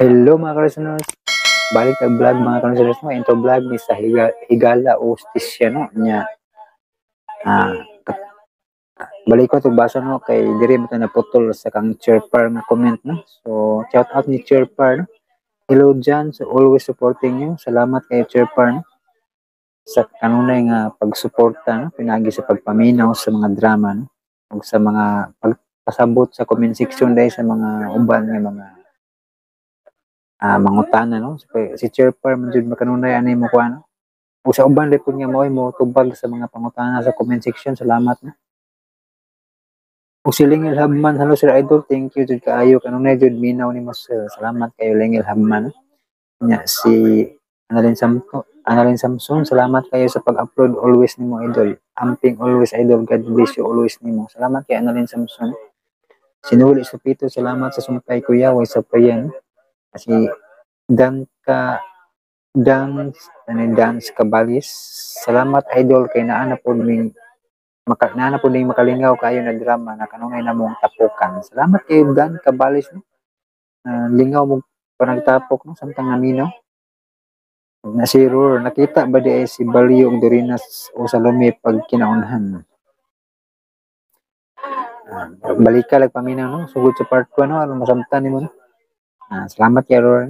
Hello, mga ka-listeners. Balik tag vlog, mga ka-listeners, no. Intro vlog ni sa Higala o Hustisya, no. Nya balik ko to basa, no, kay diri mo naputol sa kang Chairpar nga comment, no. So shout out ni Chairpar, no. Hello Jan, so always supporting you. Salamat kay Chairpar, no, sa kanunay nga pagsuporta, no, pinagi sa pagpaminaw sa mga drama, no, ug sa mga pagpasabot sa comment section dahil sa mga uban nga mga mangutana, no. So, si Chairpar man jud makanunay ani mo kuan, no. Ug sa uban pud nga mo'y mo tubag sa mga pangutana sa comment section, salamat, no. Ug si Lingel Habman, hello Sir Idol, thank you jud kaayo, kanunay jud minaw nimo, sir. Salamat kayo, Lingel Habman, no. Nya si Annalyn Samson, Annalyn Samson, salamat kayo sa pag-upload always nimo, idol. Amping always, idol, God bless you always nimo. Salamat kay Annalyn Samson. Si Noel Isupito, salamat sa sumpay, kuya, way sa payan. Si Dan ka Dance ano Dance Cabalis, salamat idol kay naa na pod ming maka naa na pod ning makalingaw kayo na drama na kanunay namong tapukan. Salamat kay Dan Cabalis, no. Lingaw mo panagtapok, no, samtang naminaw. Na si Ror, nakita ba di ay si Balyo ug Dorinas o Salome pag kinaunhan? Balika lag paminaw, no, sugod sa part 1, no, aron masamtan nimo, no. Salamat kay Ror.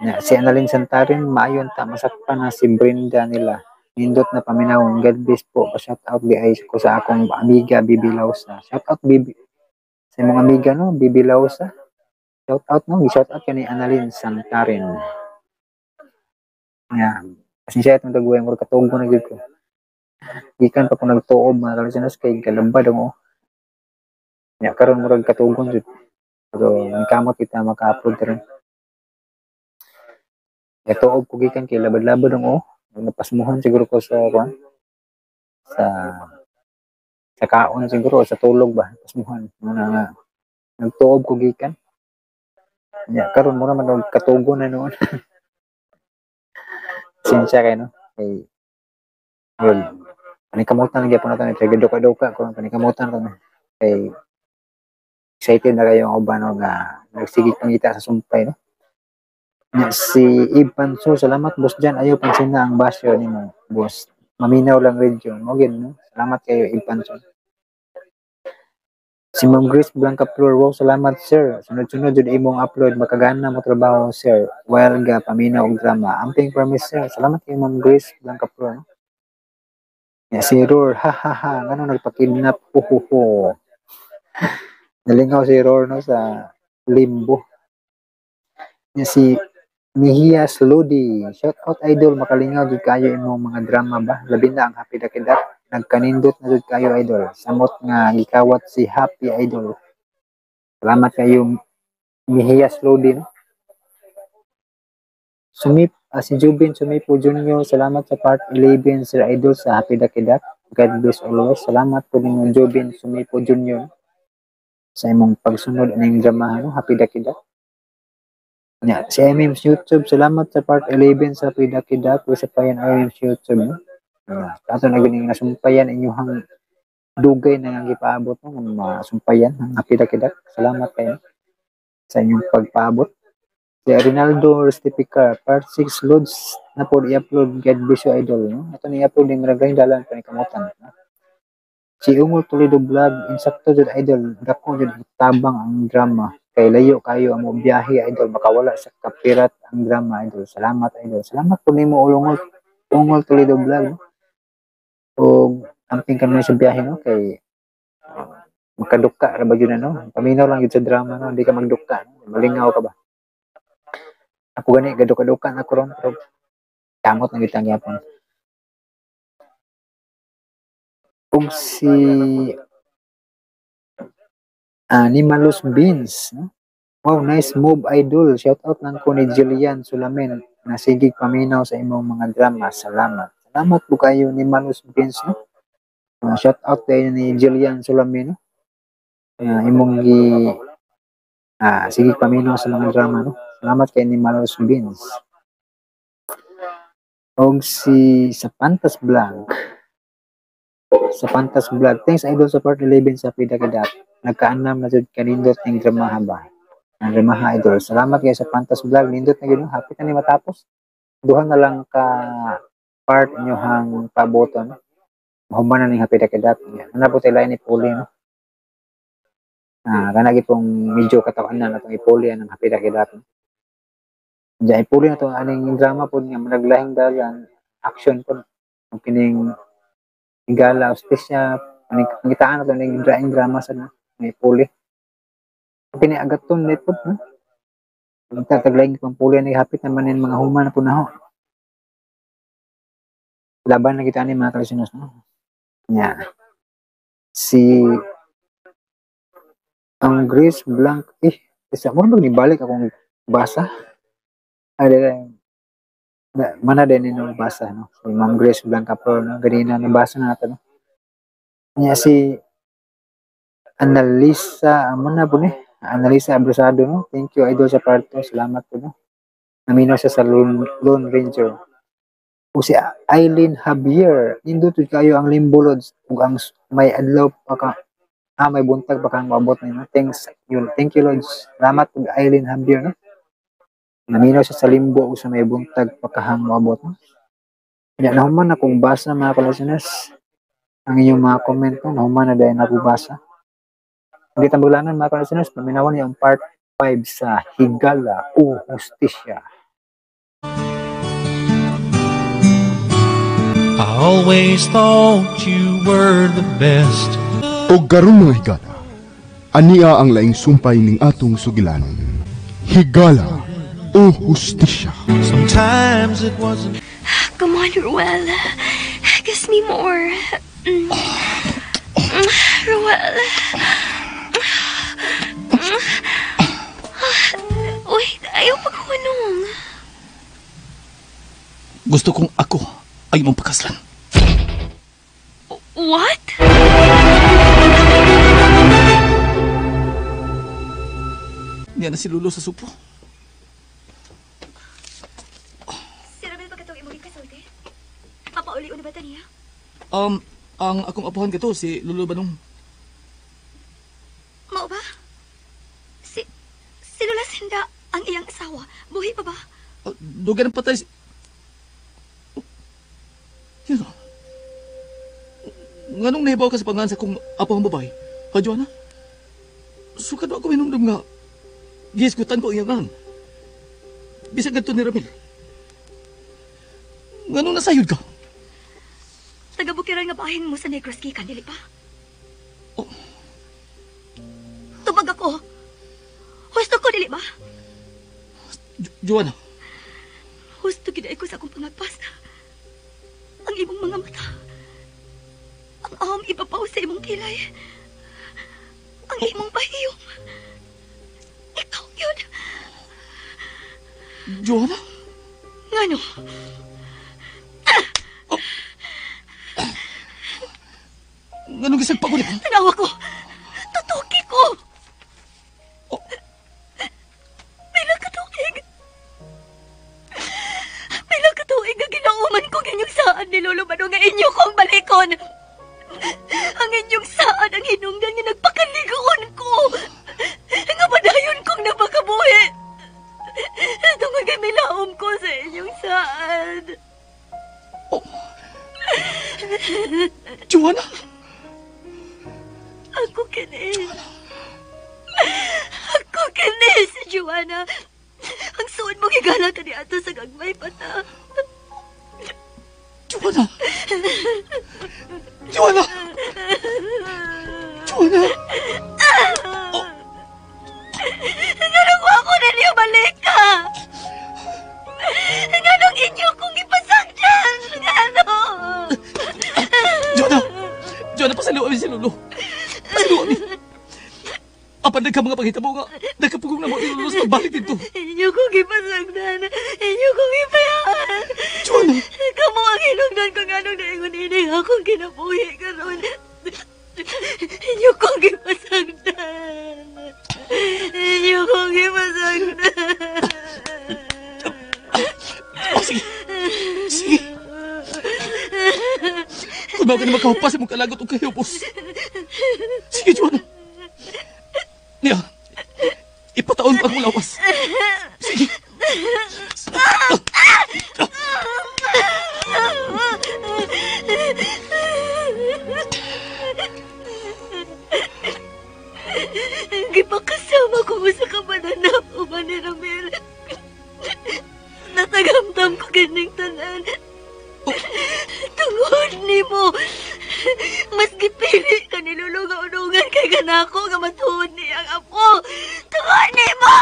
Na, si Annalyn Santarin, maayon ta masakpan na si Brenda nila. Nindot na paminawon. God bless po. Pa-shout out di ay ko sa akong amiga Bibi Lausa. Shout out, Bibi, sa imong amiga, no, Bibi Lausa. Shout out, no, shout out kani Annalyn Santarin. Ya, pasensya itong dagway mo, katugo na gyud ko. Gikan pa ko nagtuob, mga ka-listeners, kay galabad ang oh. Ya, karon murag katugon jud. Pero ang kamot kita maka-upload ron. Katuob ko gikan kay labad-labad ang oh. Napasmuhan siguro ko sa kuan. Sa kaon siguro o sa tulog ba, pasmuhan. Muna nga nagtuob ko gikan. Ya, karon mo naman og katugon na noon. Pasensya kay, no. Kay well, panikamutan lang gyapon nato ni kay duka-duka ko panikamutan ko kay excited na kayo ang uban, no, nga nagsige pangita sa sumpay, no. Nya si Ivan So, salamat boss Jan, ayaw pansin na ang basyo nimo, boss. Maminaw lang radio. Mo gid, no. Salamat kayo, Ivan So. Si Ma'am Grace Blanca Flor, wow, salamat sir. Sunod-sunod jud imong upload, makagana mo trabaho, sir. While ga paminaw og drama. Amping promise, sir. Salamat kay Ma'am Grace Blanca Flor. No? Ya, si Ror, ha ha ha, ngano nagpa-kidnap, ho ho ho. Nalingaw si Ror, no, sa limbo. Ya, si Mihias Lodi, shout out idol, makalingaw jud kayo imong mga drama ba? Labi na ang Happy Dakidak. Nagkanindot na jud kayo, idol. Samot nga gikawat si Happy, idol. Salamat kayo, Mihias Lodi, no? Sumip, si Jubin Sumipo Jr., salamat sa part 11, Sir Idol, sa Happy Dakidak. God bless always. Salamat po ninyo, Jubin Sumipo Jr., sa imong pagsunod aning drama, no? Happy Dakidak. Ya, si MM's YouTube, salamat sa part 11 sa Happy Dakidak. Sa payan MM's YouTube, no? Kato na gining nasumpayan inyuhang dugay na nga gipaabot, no, nga masumpayan ang Happy Dakidak. Salamat kayo sa inyong pagpaabot. Si Rinaldo Restipicar, part 6 loads na po i-upload. God bless you, idol. No? Ito ni i-upload yung maragay dalan pa ni kamutan. No? Si Ungol Toledo Vlog, insakto jud idol, dako jud tabang ang drama. Kay layo kayo ang biyahe, idol, makawala sa kapirat ang drama, idol. Salamat, idol. Salamat po nimo, Ungol Ungol Toledo Vlog. No? O amping kami sa biyahe, no, kay makaduka ra ba jud na, no? Paminaw lang jud sa drama, no, hindi ka magduka, no? Malingaw ka ba? Ako gani gaduka-duka na ko ron pero kamot na gyud ang gyapon. Ug si Nimalus Beans, no? Wow, nice move, idol. Shout out lang ko ni Jillian Sulamen na sigig paminaw sa imong mga drama. Salamat. Salamat po kayo ni Malus Beans, no? Shout out tayo ni Jillian Sulamen, no? Imong gi sige paminaw sa mga drama, no? Salamat kay ni Malus Beans. Og si sa Pantas Vlog. Sa Pantas Vlog. Thanks idol sa part 11 sa Pida Kidak. Nagkaanam na jud kanindot ning drama ba. Ang dramaha, idol. Salamat guys sa Pantas Vlog. Nindot na gyud, hapit na ni matapos. Duha na lang ka part inyohang paboton. Mahuman na ning Happy Dakidak. Ano po tayo ni Puli, no? Kana pong medyo katawan na natong ipuli ang Happy Dakidak. Diyan ipuli na to aning drama po nga managlahing dalan action po. Ang kining Higala Hustisya, pangitaan na to ning drawing drama sa na ipuli. Kini agaton net po, no? Ang tataglaing pang puli ni hapit naman nin mga human na po na ho. Laban na kita ni mga kalisunod, no? Nya. Si ang Grace Blanc, isa mo ba nibalik akong basa? Ay, mana din nung basa, no? Si Ma'am Grace Blanca Pro, no? Ganina nabasa na natin, no? Nya si Annalisa, amo na po ni? Annalisa Abrasado, no? Thank you, idol, sa part 2. Salamat po, no? Namino siya sa Lone Ranger. O si Eileen Javier, nindot kayo ang Limbo, Lods ug ang may adlaw pa ka, may buntag pa kang maabot nimo. Thanks you, thank you, Lods. Salamat ug Eileen Javier, no? Namino siya sa Limbo ug sa may buntag pa kahang maabot, no? Nya nahuman na kung basa, mga kalisteners, ang inyong mga comment, no? Nahuman na dahil nabubasa. Hindi tambulangan, mga kalisteners, paminawan niyo ang part 5 sa Higala o Hustisya. I always thought you were the best. Og karon, mga higala, ania ang laing sumpay ning atong sugilanon. Higala o Hustisya. Sometimes it wasn't Come on, Ruel. Kiss me more. Ruel. Wait, ayaw paghuwanong. Gusto kong ako ay imong pakaslan. What? Niya na si Lolo sa supo. Si Ramil ba katong imong ikasulti? Papauli na ba ta niya? Ang akong apuhan kato si Lolo Banong. Mao ba? Si Lola Sinda, ang iyang asawa. Buhi pa ba? Dugay ng patay si... Yun o. Nganong nahibaw ka sa pangalan sa akong apuhang babae? Ha, Joanna? Sukad ako minumdum nga gihisgutan ko ang iyang ngalan. Bisag ganito ni Ramil. Nganong nasayod ka? Taga-bukiran nga bahin mo sa Negros gikan, dili pa? Oh. Tubag ako. Husto ko, dili ba? Joanna. Husto gid ko sa akong pangagpas. Ang imong mga mata. Ang ahom ibabaw sa imong kilay. Ang imong pahiyom. Ikaw yun. Joanna? Ngano? Oh. Nganong gisagpa ko niya? Tanawa ko. Tutuki ko. Oh. Pila ka tuig. Pila ka tuig nga ginauman ko inyong saan ni Lolo Manong nga inyo kong balikon. Ang inyong saan ang hinungdan nga nagpakaligoon ko. Nga padayon kong napakabuhi. Tungod kay milaom ko sa inyong saan. Oh. Joanna! Ako kini. Ako kini si Joanna. Ang suod mong higala ka ni ato sa gagmay pata. Joanna! Joanna! Joanna! Oh. Nganong ako ninyo balik ka? Nganong inyo kong ipasakyan? Ngano? Joanna! Joanna, pasaliw kami si Lolo. Pasaliw kami. Apan nagka mga panghitabo nga, nagkapugong na mo ilolo sa pagbalik dito. Inyo kong ipasagdan. Inyo kong ipayaan. Joanna! Kamu ang hinungdan ko nganong naingon ini akong kinabuhi karon. Inyo kong ipasagdan. Inyo kong ipasagdan. Oh, sige. Sige. Kung bago na magkahupas sa mong kalagot o kahiyupos. Sige, Joanna. Niya, ipataon ko akong lawas. Sige. Gipakasama ko sa kamananap uban ni Ramil. Natagamdam ko ganing tanan. Tungod nimo, mas gipili ka ni Lolo nga unungan kay kanako nga matuod niyang apo. Tungod nimo!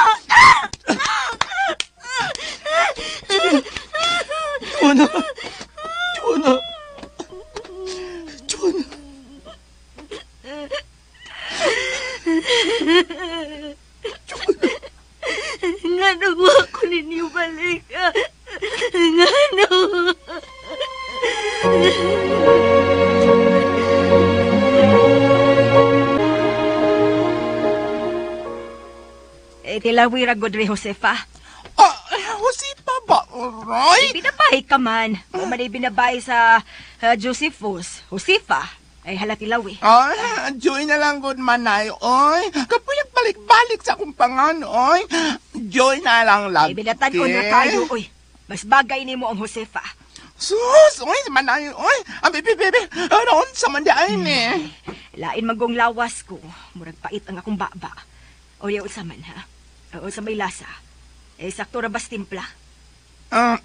Joanna! Joanna! Joanna! Nga nagwa ko ninyo balik. Nga no. Eh, tilawira godre, Josefa. Ah, Josefa ba, Roy? Eh, binabay ka man. O man ay binabay sa Josephus. Josefa. Ay, hala tilawi. Ay, joy na lang good manay, oy. Kapuyak balik-balik sa akong pangan, oy. Joy na lang lagi. Eh, binatan-on na kayo, oy. Mas bagay nimo ang Josefa. Sus, oy, manay, oy. Ang bebe, bebe, aron sa mandain eh. Lain magong lawas ko. Murag pait ang akong baba. O yaw sa man, ha? O sa may lasa. Eh, sakto ra bas timpla? Ay,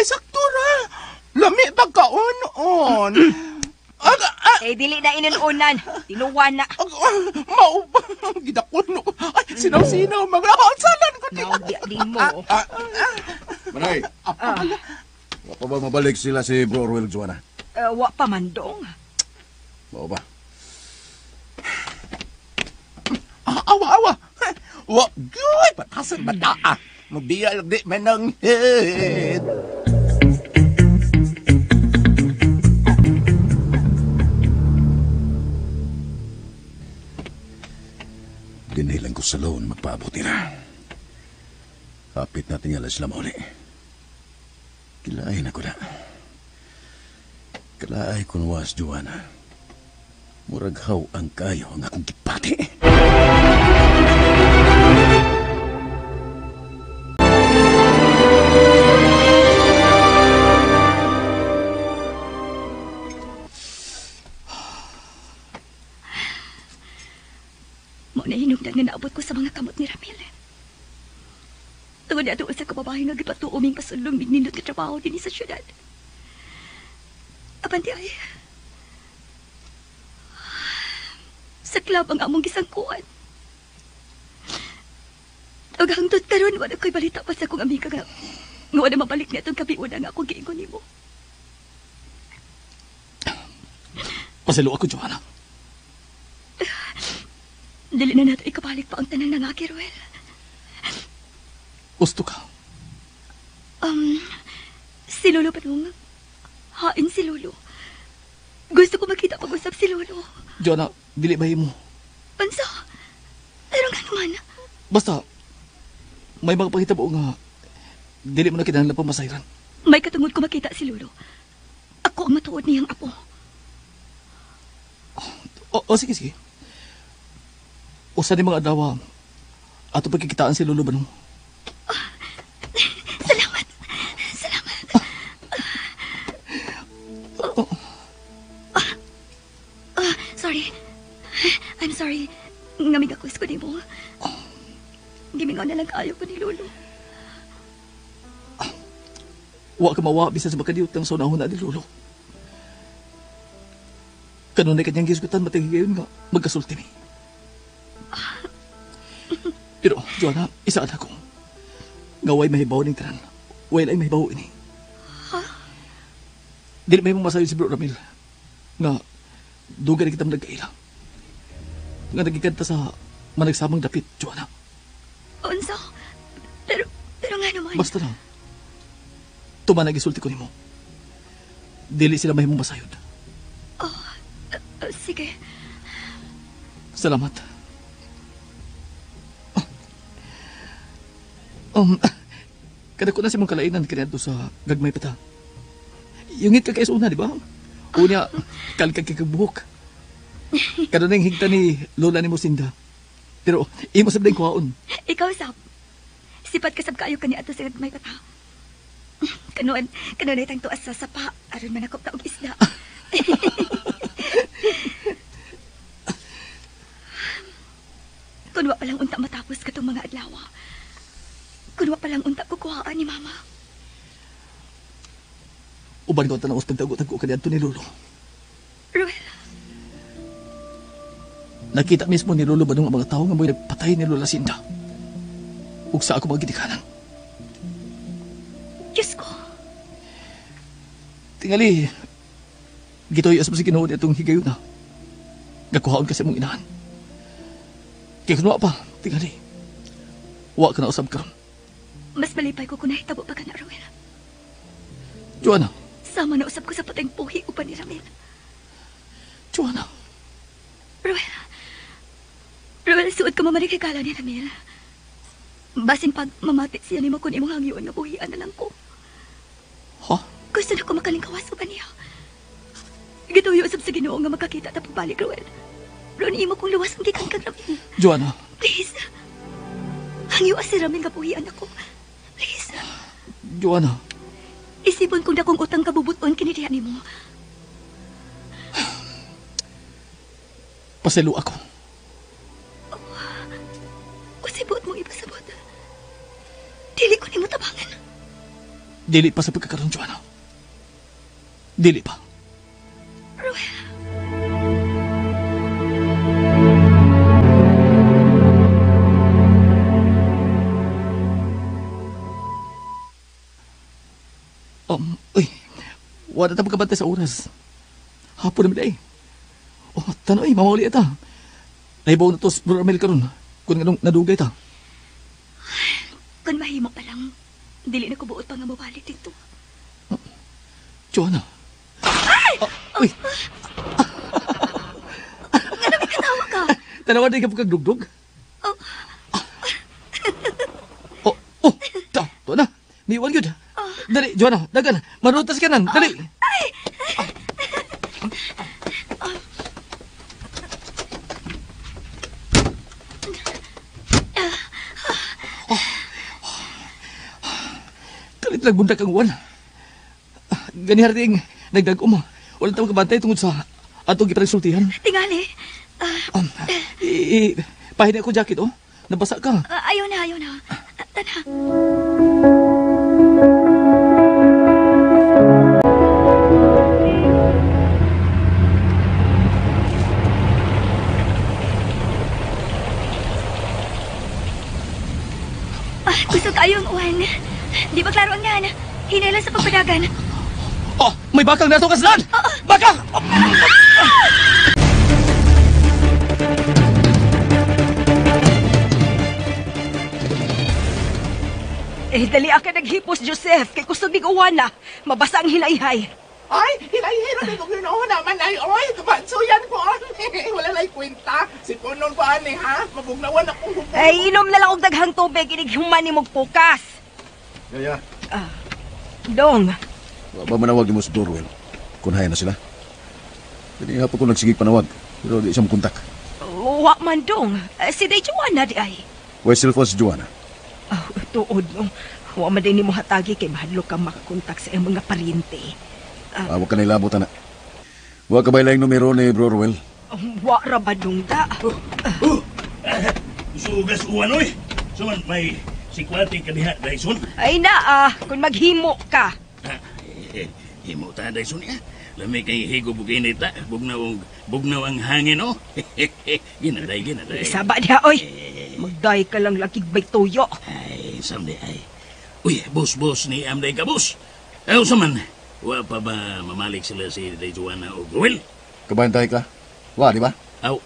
sakto ra. Lami pagkaon-on. Eh, dili na inununan. Tinuwan na. Mauba. Gidakuno. Ay, sinaw-sinaw. Mga salan ko. Maubya din mo. Manay. Wa pa ba mabalik sila si Bro Orwell, Joanna? Wa pa man dong. Mao ba? Awa, awa. Wa, goy, patasan bata. Magbiya di man ng head. Dinilang ko sa loan, magpaabot nila. Kapit natin nga sila mauli. Kilaay na ko na. Kalaay ko was, Joanna. Muraghaw ang kayo ang akong gipati. Mo na hinugdan nga naabot ko sa mga kamot ni Ramil. Tungod niya sa kababae nga gipatuo ming pasulong nindot nga trabaho dinhi sa syudad. Apan di ay sa club ang among gisangkuan. Ug hangtod karon wala ko'y balita pa sa akong amiga nga wala mabalik niya itong kabiuna nga akong giingon nimo. Pasalo ako, Joanna. Dili na nato ikabalik pa ang tanang nangaki, Ruel. Gusto ka? Si Lolo pa nung hain si Lolo. Gusto ko makita pag-usap si Lolo. Joanna, dili ba mo? Pansa? Pero nga naman. Basta, may mga pangitabo nga dili mo na kinahanglan pa masayran. May katungod ko makita si Lolo. Ako ang matuod niyang apo. O, sige, sige. Usa ni mga adlaw, ato pagkikitaan si Lolo Banong. Salamat. Salamat. Sorry. I'm sorry. Ngamigakos ko nimo. Gimingaw na lang kaayo ko ni Lolo. Wa ka mawa bisan sa makadiyot ng saunahon na ni Lolo. Kanunay kanyang gisgutan matigigayon nga magkasulti mi. Pero, Joanna, isa na ko. Nga way mahibaw ning tanan. Way lang mahibaw ini. Huh? Dili may mong masayo si Bro Ramil. Nga, duga na kitang nagkaila. Nga nagiganta sa managsamang dapit, Joanna. Unsa? Pero nga naman. Basta na. Tumanag isulti ko nimo. Dili sila mahimong masayod. Oh, sige. Salamat. Kada ko na si mong kalainan kaniadto sa gagmay pata. Yungit ka kay sa una, di ba? Unya, kalkag kay kagbuhok. Kada na yung higta ni Lola ni Musinda. Pero imo sab day kuhaon. Ikaw sab. Sipat ka sab kaayo kani ato sa gagmay pa ta. Kanon, kanunay tang tuas sa sapa aron manakop ta og isda. Kun wa pa lang unta matapos katong mga adlaw. Kun wa pa lang unta kukuhaan ni mama. Uban ko tanaw sa pagtago-tago kaniadto ni Lolo. Ruel, Nakita mismo ni Lolo Badong ang mga tao nga mo'y nagpatay ni Lola Sinda. Ug sa ako mga gitikanan. Diyos ko. Tingali, gitoy asap sa Ginoo itong higayon na. Gakuhaon kasi mong inahan. Kaya kunwa pa, tingali. Wa ka na usab karon. Mas malipay ko kung nahitabo pa ka na, Ruel. Joanna, Sama na usab ko sa pateng puhi upan ni Ramil. Joanna. Ruel. Ruel, suod ka mamalig higala ni Ramil. Basin pag mamati siya nimo kung imong hangyoon nga buhian na lang ko. Ha? Gusto na ko makalingkawas uban niya. Gituyo usab sa Ginoo nga makakita ta pagbalik, Ruel. Ron, imo kong luwas ang gikan kang Ramil. Joanna. Please. Hangyoa si Ramil nga buhian ako. Please. Joanna. Isipon kong dakong utang kabubuton kini diha nimo. Paselo ako. O sibot mong ipasabot. Dili ko nimo tabangan. Dili pa sa pagkakaroon, Joanna. Dili pa. Ruel. Uy, wala ta magkabantay sa oras. Hapon naman eh. Oh, tanoy, mamawali ata. Naibaw na to sa Bro Ramil karon. Kung anong nadugay ta. Kung mahimo pa lang, dili na ko buot pa nga mawali dito. Joanna. Ay! Uy! Nga namin katawa ka? Tanawa na ka pagkagdugdug? Oh. Oh, oh, ta, to na. Miwan yun. Dali, Joanna, dagan. Marutas ka nan, dali. Ay! Kalit lang bundak ang uwan. Gani harding, nagdag-o mo. Wala tawag kabantay tungod sa atong giparesultihan. Tingali. Pahinay ko jacket, oh. Nabasa ka. Ayaw na, ayaw na. Tana. Gusto kayo ang uwan. Di ba klaro ang yan? Hinay lang sa pagpadagan. Oh, may bakang nato kaslan! Bakang! Oh. Eh, dali ka naghipos, Joseph. Kay kusog mig uwan na. Mabasa ang hilayhay. Ay, hilayhay na kung ginoon naman ay, oy, bansuyan ko, ani. Wala na'y kwenta. Si Punon ko, ani, ha? Mabugnawan akong hubog. Ay, inom na lang og daghang tubig. Inig human ni mong pukas. Yaya. Dong. Wa ba manawag ni mo sa Dorwell? Kung haya na sila. Hindi nga pa ko nagsigig panawag. Pero di siya makontak. Wa man, dong. Si Day Joanna di ay. Way cellphone si Joanna. Oh, tuod, no. Wa man din ni mo hatagi kay mahadlok kang makakontak sa iyang mga paryente. Wa ka nailabot, ana. Wa ka ba ilang numero ni Bro Ruel? Wa ra ba dong da? Sugas uwan, oy. Suman, may sikwate ka diha, Dyson. Ay na, kung maghimo ka. Himo ta, Dyson, ya. Lami kay higo buginit, ta. Bugnaw ang hangin, oh. Ginaday, ginaday. Isaba diha, oy. Magday ka lang lagig bay tuyo. Ay, samdi, ay. Uy, boss, ni Amday ka, boss. Ayaw saman, wa pa ba mamalik sila si Day Joanna o Ruel? Kabantay ka? Wa, di ba? Aw,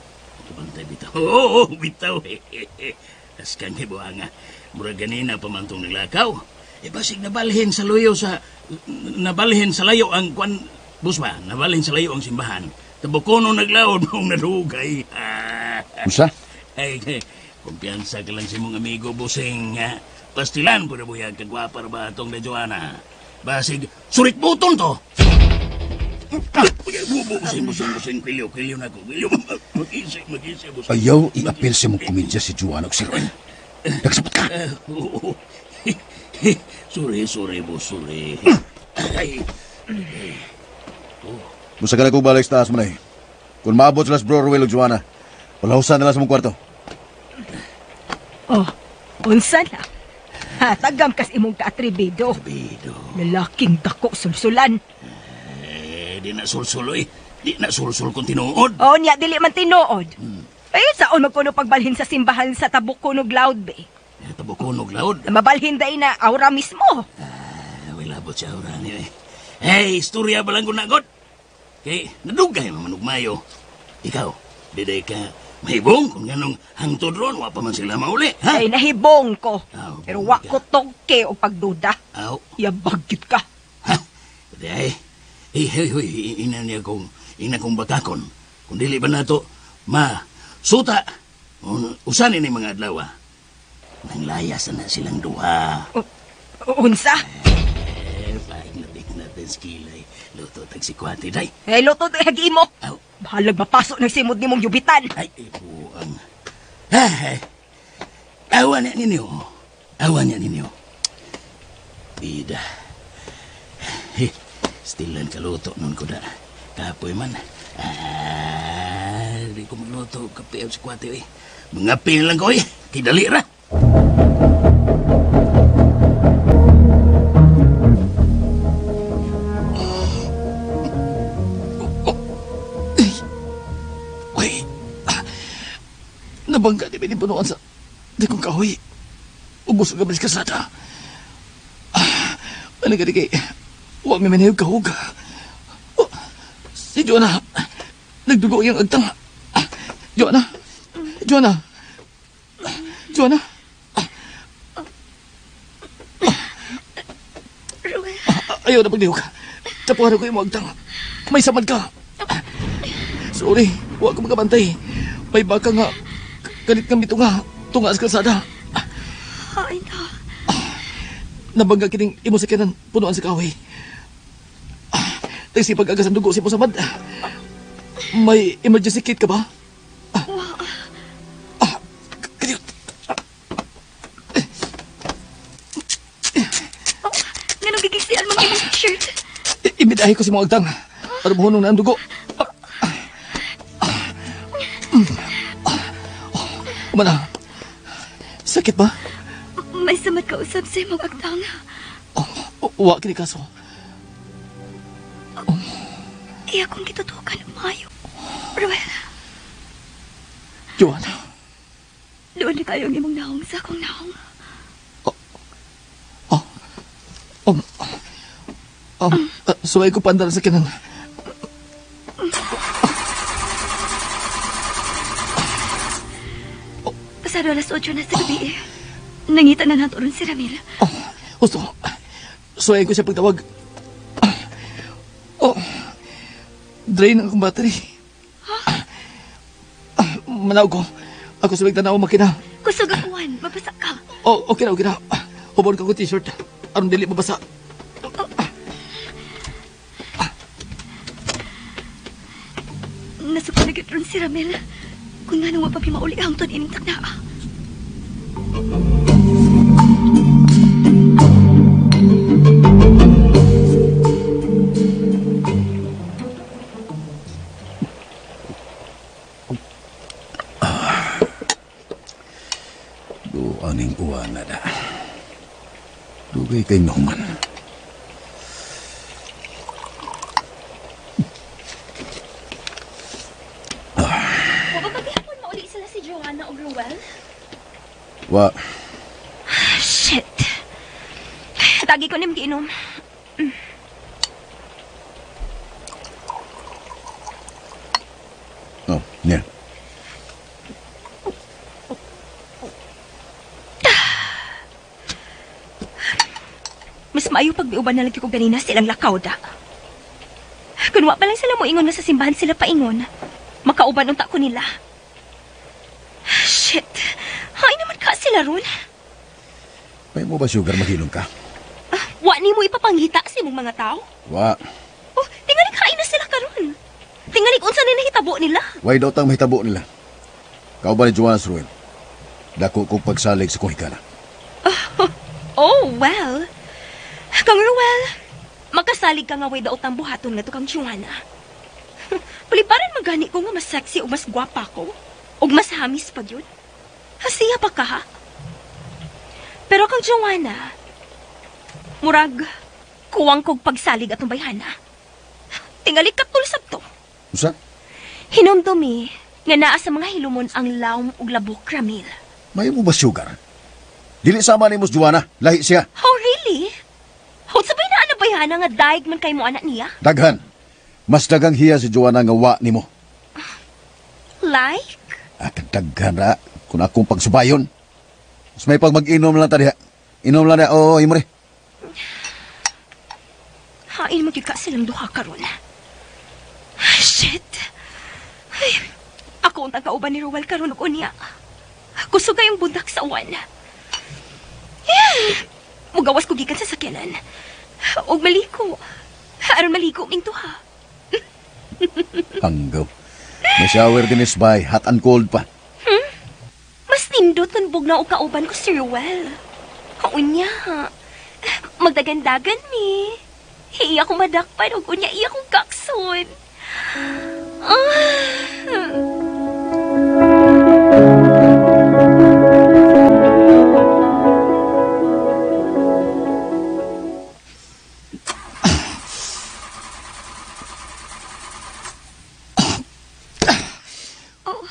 kabantay bitaw. Oo, bitaw. Askan kay buhanga. Murag ganina pa man tong naglakaw. E basig nabalhin sa luyo sa... Nabalhin sa layo ang kwan... Boss ba? Nabalhin sa layo ang simbahan. Tabukono naglaod mong nadugay. Usa? Ay, kumpiyansa ka lang si mong amigo, busing. Pastilan po na buyag kagwapar ba itong Day Joanna? Basig, surit buton to! Busin, busin, busin. Kwilyo, kwilyo na ko. Kwilyo. Mag-isip, mag-isip. Ayaw iapil sa mong komedya si Joanna o si Ruel. Nagsabot ka. Sorry, sorry, boss, sorry. Ay. Musa ka na kong balik sa taas mo na eh. Kung maabot sila sa bro Ruel o Joanna, palahusan na lang sa mong kwarto. Oh, unsa na? Ha, tagam kas imong kaatribido. Lalaking dako sulsulan. Eh, di na sulsul eh. Di na sulsul kung tinuod. Oh, niya, dili man tinuod. Eh, saon magkuno pagbalhin sa simbahan sa Tabukonog Loud, be? Tabukonog Loud? Mabalhin day na aura mismo. Wala po siya aura niyo eh. Hey, istorya ba lang kung nagod? Kay, nadugay mamanugmayo. Ikaw, di day ka mahibong kung ganong hangtod ron, wa pa man sila mauli, ha? Ay, nahibong ko. Pero wa ko tongke o pagduda. Aw. Yabagit ka. Ha? Di ay, hey, hey, hey, ina niya kong, ina kong bakakon. Kung dili ba nato, ma, suta, usan ini mga adlaw, ah. Nanglayas na silang duha. Unsa? Eh, paignatik natin skilay. Luto tag si Kwati, day. Eh, luto tag hagi mo. Bahalag mapasok ng simod ni mong yubitan. Ay, ibuang. Ay, awa niya ninyo. Awa niya ninyo. Bida. Eh, stilan kaluto nun ko da. Kapoy man. Ah, di ko magluto. Kape si Kwati, eh. Mga pil lang ko, eh. Kidali ra. Nabangga di ba punuan sa di kong kahoy. Ubus ang gabi sa kasada. Ano ka di kay huwag may manayog kahog. Oh, si Joanna, nagdugo iyang agtang. Joanna, Joanna, Joanna. Ruel. Ayaw na paglihok. Tapuhan ko yung agtang. May samad ka. Sorry, huwag ko magkabantay. May baka nga. Kalit kami tunga. Tunga sa kalsada. Ay, na. Nabangga kining imo sa kanan, punuan sa kahoy. Tagsipag agas ang dugo si Pusamad. May emergency kit ka ba? Wow. Kadiyot. Oh, nganong gigisian mong imong t-shirt? Imidahi ko si mong agtang. Para buhonong na ang dugo. Umana, sakit ba? May samad ka usab sa imong agtang. Oh, wa kini kaso. Oh. Iya kong gitutukan umayo. Ruel. Joanna. Doon na kayo ang imong naong sa akong naong. Suway ko pandala sa kinan. Pasado 8:00 na sa gabi eh. Nangita na nato ron si Ramil. Oh, gusto. Suway ko siya pagtawag. Oh, drain ang akong battery. Huh? Manaw ko. Ako suway tanaw makina. Kusog ang uwan. Mabasa ka. Oh, okay na, okay na. Hubon ka ko t-shirt. Aron dili mabasa. Oh. Nasuko na gyud ron si Ramil. Kung nga nung mapapimauli ang ton ining takna. Duaning uwan na da. Dugay kay nahuman. Wa. Shit. Tagi ko nim giinom. Oh, yeah. Mas maayo pagbiuban na lagi ko ganina silang lakaw da. Kun wa pa lang sila moingon na sa simbahan sila paingon. Makauban unta ko nila. Shit. Hay naman ka sila ron. May mo ba sugar maghilom ka? Wa ni mo ipapangita sa imong mga tao? Wa. Oh, tingali kain na sila Tingali unsa ni nahitabo nila. Why daw tang mahitabo nila? Kauban ni Joanna Ruel. Dako kong pagsalig sa kong higala. Oh, well. Kang Ruel, makasalig ka nga way daot ang buhaton nga to kang Joanna. Paliparan magani ko nga mas sexy o mas gwapa ko. O mas hamis pag yun. Hasiya pa ka ha? Pero kang Joanna, murag, kuwang kog pagsalig atong bayhana. Tingali katulsab to. Usa? Hinumdumi nga naa sa mga hilumon ang lawm ug labok, Ramil. May mo ba sugar? Dili sama ni mo si Joanna. Lahi siya. Oh, really? Unsa bay naa na bayhana nga daig man kay mo anak niya? Daghan. Mas dagang hiya si Joanna nga wa nimo. Like? Ah, daghan ra. Kung akong pagsubayon. Mas may pag mag-inom lang ta diha. Inom lang diha. Oo, imo rin. Hain magyud ka silang duha karon. Shit. Ay, ako ang kauban ni Ruel karon og unya. Kusog kayong bundak sa uwan. Yeah. Mugawas ko gikan sa sakyanan. Og maliko. Aron maliko ming duha. Hanggaw. May shower din is bay. Hot and cold pa. Mas nindot kan bugnaw og kauban ko si Ruel. Unya. Magdagandagan mi. Iya akong madakpan og unya iya akong kakson. Ah.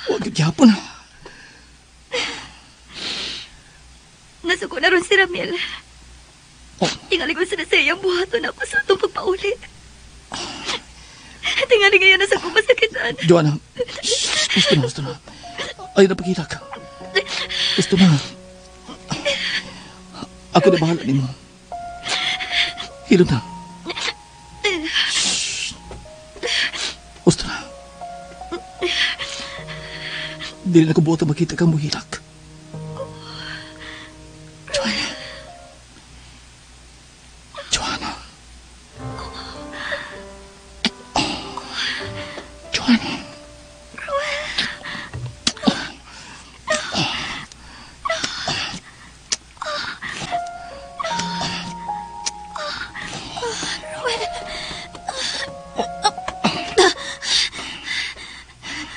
Huwag gyapon. Nasuko na ron si Ramil. Oh. Tingali ko sinasayang buhaton ako sa itong pagpauli. Tingali ngayon nasa ko masakitan. Joanna, shh, gusto na, gusto na. Ayaw na pagkita ka. Gusto na. Ako na bahala nimo. Hilom na. Shh. Gusto na. Dili na ko buot makita kang muhilak. Joanna. Joanna. Joanna.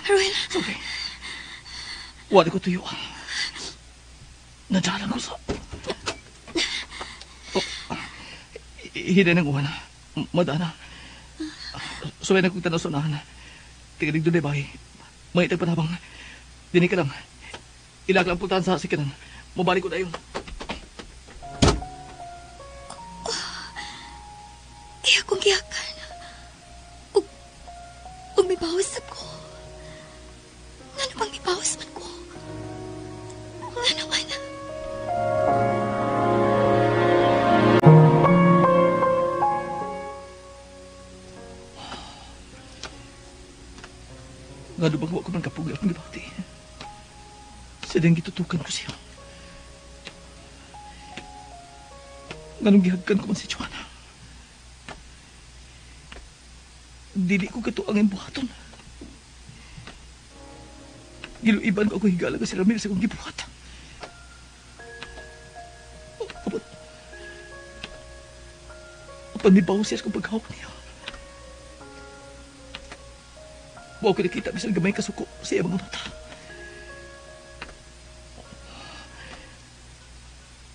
Ruel. It's okay. Wala ko tuyo. Nadala ko sa... Oh, hinay ng uwan. Madana. Suway na kong tanaw sa unahan. Tigalig doon ay bahay. Mga itag panabang. Dinig ka lang. Ilag lang puntahan sa sikanan. Mabalik ko na yun. Iya kong giyakan. Ug may bawas ko. Ngano bang may bawas man ko? Ngano man? Ngano bang wa ko man kapugi akong gibati? Sa diyang gitutukan ko siya. Nganong gihagkan ko man si Joanna? Dili ko katuang ang buhaton. Giluiban ko ako higala ka si Ramil sa kong gibuhat. Apan may bawas siya sa kong paghawak niya. Wa ko nakita bisan gamay kasuko sa iyang mga mata.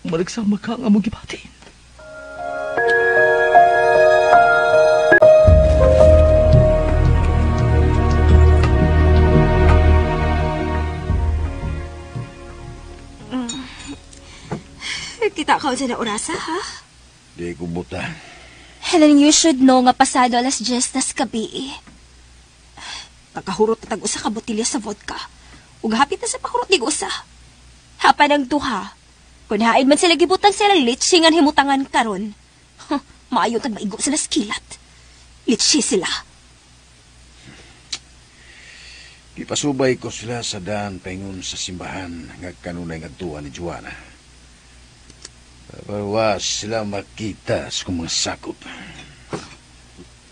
Managsama ka ang among gibati. Kita ka sa na orasa, ha? Di ko buta. Helen, you should know nga pasado 10:00 tas gabi. Pagkahurot na tag-usa ka botilya sa vodka. Ug hapit na sa pahurot ni usa. Hapan ang duha. Kun hain man sila gibutang sila litsingan himutangan karon. Huh, maayo tag maigo sila skilat. Litsi sila. Gipasubay ko sila sa daan paingon sa simbahan nga kanunay ngadtuan ni Joanna. Pero wa sila makita sa kong mga sakop.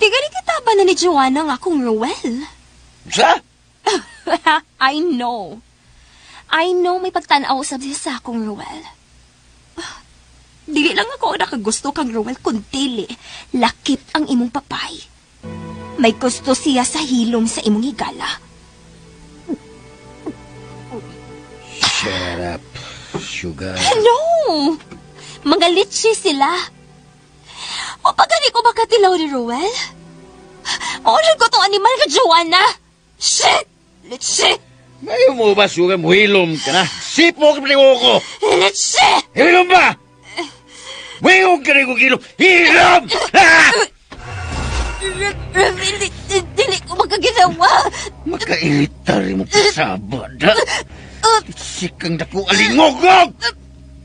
Tigali kita ba na ni Joanna nga akong Ruel? Sa? I know. I know may pagtanaw usab siya sa akong Ruel. Dili lang ako ang nakagusto kang Ruel, kundi lakip ang imong papay. May gusto siya sa hilom sa imong higala. Shut up, sugar. No! Mga litchi sila. O pagani ko makatilaw ni Ruel? Maulan ko tong animal ka, Joanna! Shit! Litchi! Mayo mo ba, sugar? Muhilom ka na. Sip mo ka ko! Litchi! Hilom ba? Muhilom ka rin kong hilom! Hilom! Ramil, dili ko makaginawa. Makairita rin mo kasabad, ha? Sikang dako alingogog!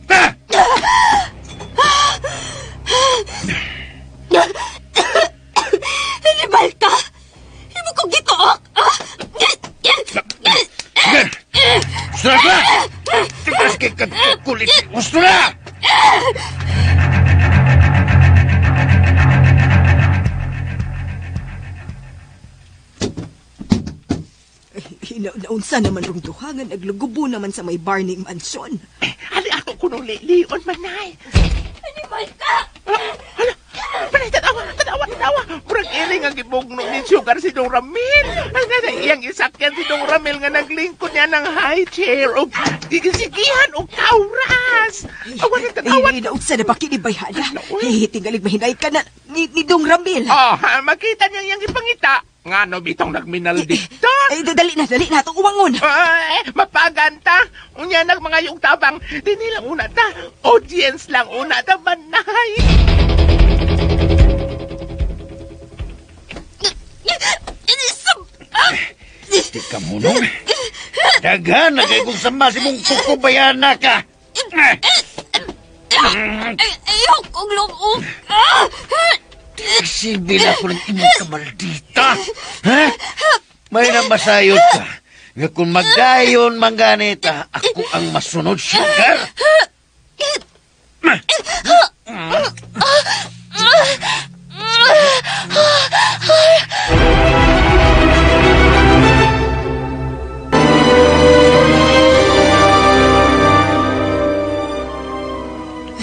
Ha? Animal ka! Imo kong gituok! Sugar! Gusto na ba? Tigas kay kagkukulit! Gusto na! Hinaunsa naman rong duha nga naglugubo naman sa may barning mansion. Ali ako kunong lion manay. Animal ka! Hala, manay, tanawa, tanawa, tanawa. Murag iring ang gibugno ni Sugar si Dong Ramil. Ay, nga na iyang isakyan si Dong Ramil nga naglingkod niya ng high chair o gigisigihan o kauras. Awa na tanawa. Hinaunsa na ba kinibayhala? Tingalig mahinay ka na ni Dong Ramil. Oh, makita niya iyang ipangita. Nga no, bitong nagminal dito. Ay, dali na, itong uwangon. Ay, mapaganta. Unya nag mga yung tabang. Di nilang una ta. Audience lang una ta, manay. Di ka munong. Daghan na kay kung sama si mong kukubayana ka. Ayaw kong lumuok. Silbi na ko ng imong kamaldita. Ha? May namasayod ka. Nga kung magdayon mangganita, ako ang masunod, sugar.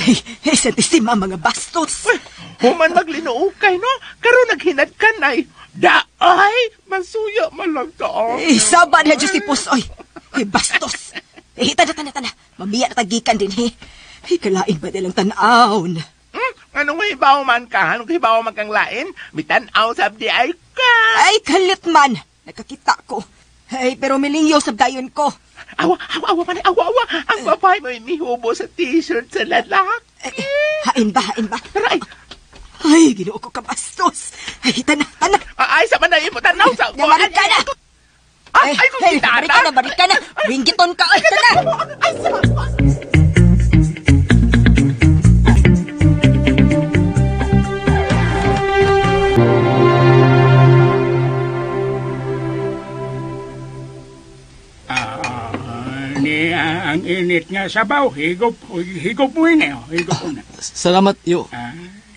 Ay, santisima mga bastos. Human maglinuukay, no? Karon naghinad ka na. Daay! Masuya malagtaon. Eh, saba na Diyos ni Pusoy. Eh, bastos. Eh, tana, tana, tana. Mamiya na tagikan din, he. Eh, kalain ba nilang tanaon? Anong hibaw man ka? Anong hibaw man kang lain? Mitanaw sabdi ay ka. Ay, kalit man. Nakakita ko. Ay, pero milingyo sabdayon ko. Awa, awa, awa, man, awa, awa. Ang babae mo mihubo sa t-shirt sa lalaki. Hain ba, hain ba? Aray. Ay, ginoo ko kabastos. Ay, tana, tana. Ay, sa manay mo, tanaw sa... Marik ka na! Ay, ay, kung kita na! Marik ka na, marik ka na. Winggiton ka, ay, tana! Ay, sa... Ang init nga sabaw, higop, higop mo ini, higop mo na. Salamat, yo.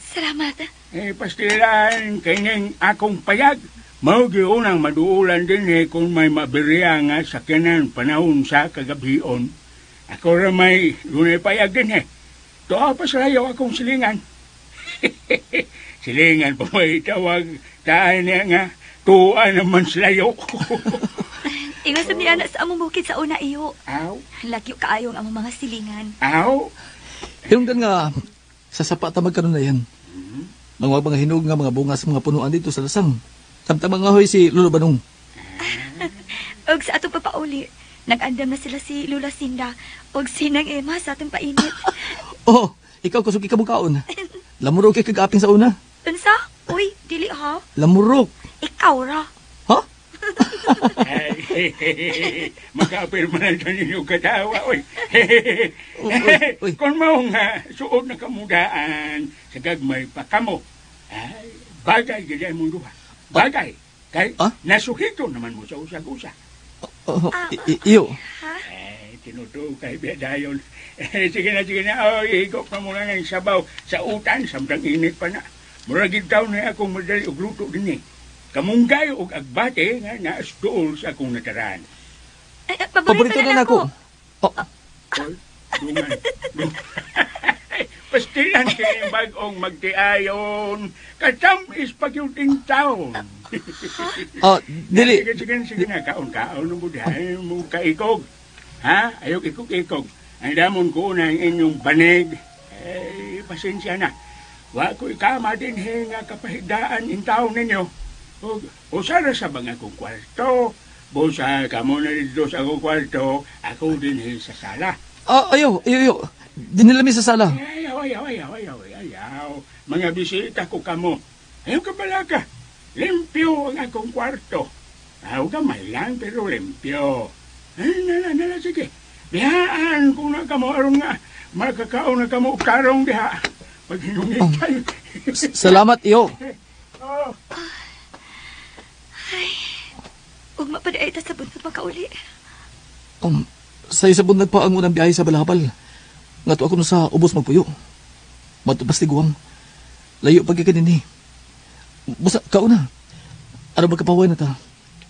Salamat. Eh, pastilan, kanyang akong payag. Mao giunang maduulan din eh kung may mabiriya nga sakyanan panahon sa kagabhion. Ako ra may lunay payag din eh. Tuwa pa sa layo akong silingan. Silingan pa may tawag, taan niya nga, tuwa naman sa layo. Ingon sa niya na sa among bukid sa una iyo. Aw. Lagyo kaayo ang among mga silingan. Aw. Hinungdan nga, sa sapa ta magkaroon na yan. Mga mga hinog nga mga bunga sa mga punuan dito sa lasang. Samtang mga hoy si Lolo Banong. Og sa atong papauli, nag-andam na sila si Lula Sinda og sinang Emma sa atong painit. Oh, ikaw kusugi ka mukaon. Lamurok kay kag-aping sa una. Unsa? Uy, dili ha? Lamurok. Ikaw ra. Ha? Makaapirma na ito ninyo katawa, oy. Kung mao nga, suod na kamudaan sa gagmay pa kamo. Ay, bagay gaya mong duha. Bagay. Kay, nasukito naman mo sa usag-usa. Iyo. Ay, tinutuo kay Biadayon. Sige na, sige na. Oy, higop na muna ng sabaw sa utan, samtang init pa na. Muragid taon na akong madali og luto din eh. Kamunggay og agbate nga naasduol sa akong nataran. Paborito na nako. Oh. Dungan. Pastilan kini bag-ong magtiayon. Katamis pag yung taon. Oh, dili. Sige na, kaon-kaon ng budhay mo kaikog. Ha? Ayok ikog-ikog. Ang damon ko na ang inyong banig. Eh, pasensya na. Wa ko ikama din nga kapahigdaan in taon ninyo. O sara sa bang akong kwarto. Busa kamo na dito sa akong kwarto, ako din sa sala. Ah, ayaw. Dinila mi sa sala. Ayaw. Mga bisita ko kamo. Ayaw ka balaka. Limpyo ang akong kwarto. Ayaw gamay lang pero limpyo. Ay, nala, sige. Dihaan kung na kamo aron nga makakaon na kamo karong diha. Paghinungitay. Salamat iyo. Oh. Ay, ugma pa di ay ta sa buntag makauli. Sa isa buntag pa ang unang biyahe sa Balabal. Nga to ako no sa ubos magpuyo. Matubas tiguang. Layo pag ikanini. Busa, kauna. Ano magkapaway na ta?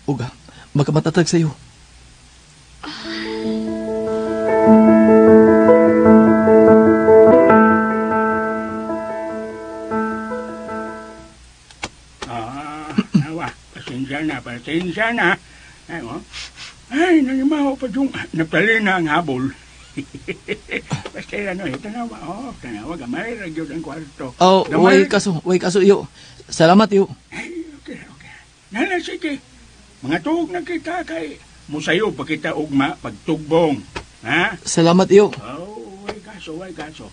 Uga, makamatatag sa'yo. Awa, pasensya na. Ay, oh. Ay, nangimaw pa yung naptalina ang habol. Basta ano, tanawa, oh, tanawa, gamay, ragyod ang kwarto. Oh, way kaso, iyo. Salamat, iyo. Ay, okay. Nala, sige. Mga tuog na kita kay musayo pa kita ugma pagtugbong. Ha? Salamat, iyo. Oh, way kaso.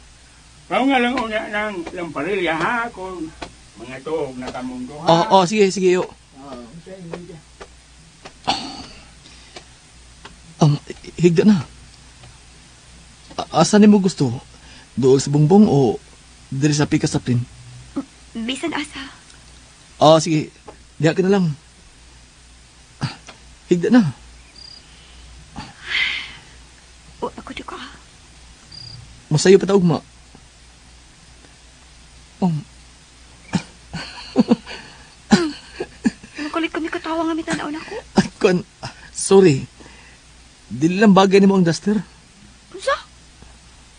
Pao nga lang unya ng lamparilya, ha? Kung mga tuog na kamundo, ha? Oh, sige, iyo. Higda na. Asa nimo gusto? Dool sa bungbong o diri sa pikas sa plin? Bisan asa. Ah, sige. Diha ka na lang. Higda na. O, ako di ko. Masayo pa ta ugma. Makulit kami katawa nga mitanaw na ko. Kon, sorry. Dili lang bagay nimo ang duster. Unsa?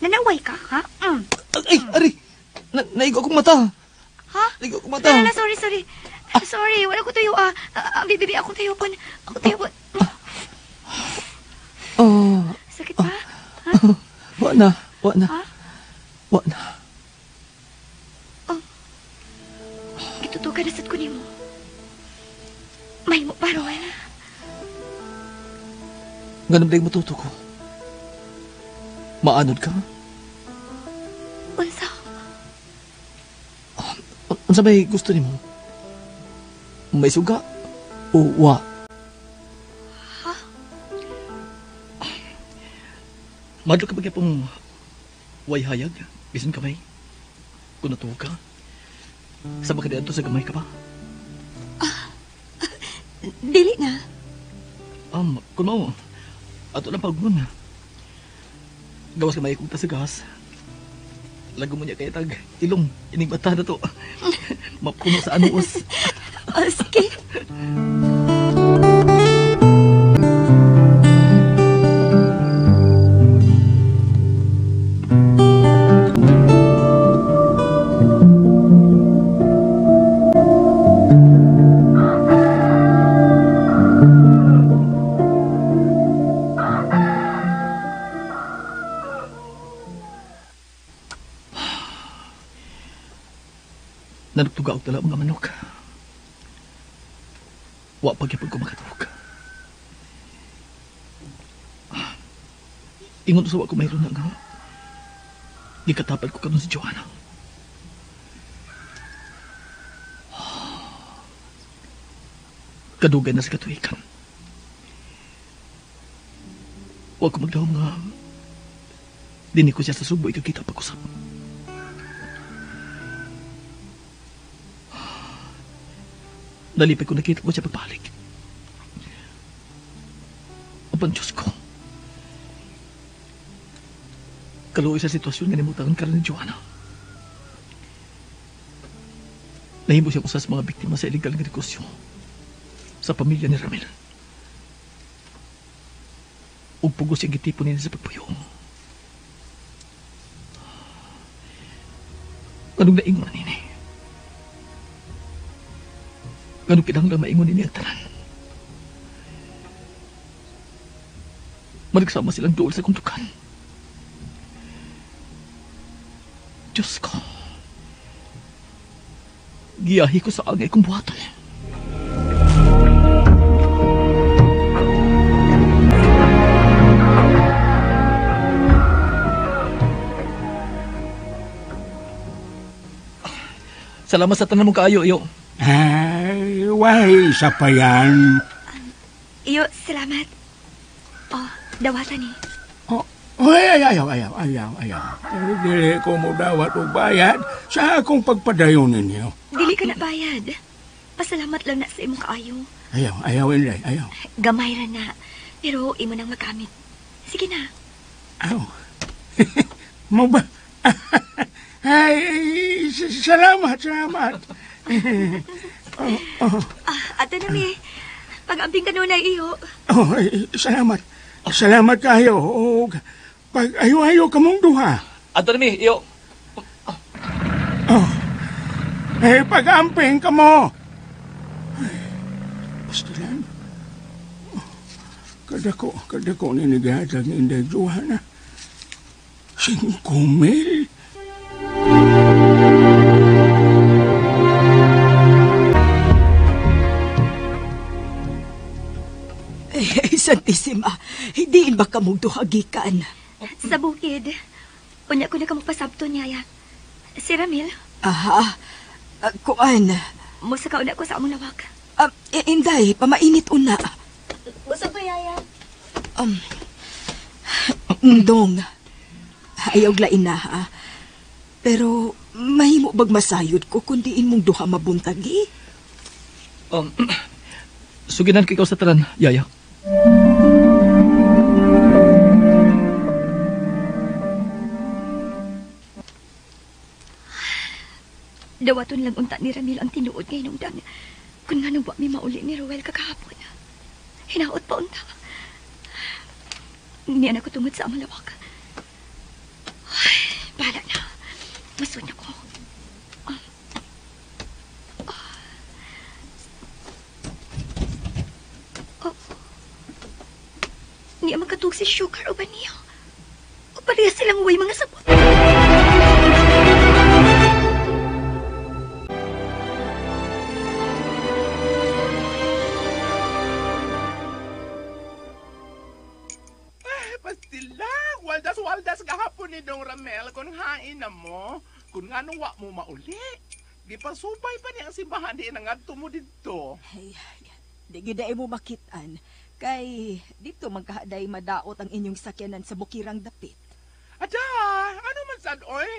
Nanaway ka, ha? Mm. Ay, ari! Naigo akong mata. Ha? Naigo akong mata. No, sorry. Sorry, wala ko tayo. Bibi, akong tayo pon. Ako tayo pon. Oh. Sakit pa? Ha? Wa na. Ha? Wa na. Oh. Gitutukan na sad ko nimo. May mo pa ron. Ganun ba yung matuto ko? Maanod ka? Unsa? Unsa may gusto nimo? May suga o wa? Ha? Madlo ka ba pong way hayag? Bisan kamay? Kung natuwa ka? Sa baka diadto sa gamay ka pa? Dili na. Kung mao, ato lang pagmun. Gawas ka may ikong ta sa gas. Lago mo niya kay tag ilong ining mata na to. Mapuno sa anuos. Oh, sige. Nanugtuga og tala mga manok. Wa pa gyud ko makatulog. Ingon sa wa ko mayroon na nga. Gikatapad ko karon si Joanna. Kadugay na sa katuikan. Wa ko magdahom nga dinhi ko siya sa Subo ikakita pag-usap. Nalipay ko nakita ko siya pagbalik. Apan Diyos ko. Kaluoy sa sitwasyon nga nimutangan karon ni Joanna. Nahimo siya usa sa mga biktima sa illegal nga negosyo. Sa pamilya ni Ramil. Ug pugos siyang gitipon niya sa pagpuyo. Anong naingon na nini? Anong kinahanglan maingon nini ang tanan? Managsama silang duol sa kuntukan. Diyos ko. Giyahi ko sa angay kong buhaton. Salamat sa tanan mong kaayo, iyo. Ay, way, isa pa yan. Iyo, salamat. Oh, dawatan eh. Oh, ay, ayaw. Dili ko mo dawat og bayad sa akong pagpadayon ninyo. Dili ka na bayad. Pasalamat lang na sa imong kaayo. Ayaw, Inday, ayaw. Gamay ra na, pero imo nang magamit. Sige na. Aw. Mo ba? Ay, salamat. Oh. Ato na mi. Pag-amping ka nun ay iyo. Oh, salamat. Salamat kayo. Pag ayo-ayo kamong duha. Ato na mi, iyo. Oh. Eh, pag-amping ka mo. Ay, pastilan. Kadako ni nigatag ni Inday Johanna. 5,000. Eh, Santissima, hindiin ba kamong duhagikan? Sa bukid. Unya ko na kamong pasabto niya. Si Ramil? Aha. Kuan. Musa ka una ko sa among lawak. Inday, pamainit una. Musa pa, Yaya. Dong, ayaw glain na, ha? Pero mahimo bag masayod ko kundiin mong duha mabuntag, eh? Suginan ko ikaw sa tanan, Yaya. Dawaton lang unta ni Ramil ang tinuod ngayon undang. Kung nga nung wa mi mauli ni Ruel kakahapon. Hinaot pa unta. Niya na ko tungod sa amalawak. Ay, bahala na. Masun ako. Oh. Niya magkatug si Sugar o ba niya? O pareha silang way mga sabot. Pastilang, waldas-waldas gahapon ni Dong Ramel kung hain na mo, kung nga nung wa mo mauli. Gipasupay pa niya ang simbahan di nangadto mo didto. Ay, di gid mo makitaan. Kay dito magkahaday madaot ang inyong sakyanan sa bukirang dapit. Ada, ano man sad oy?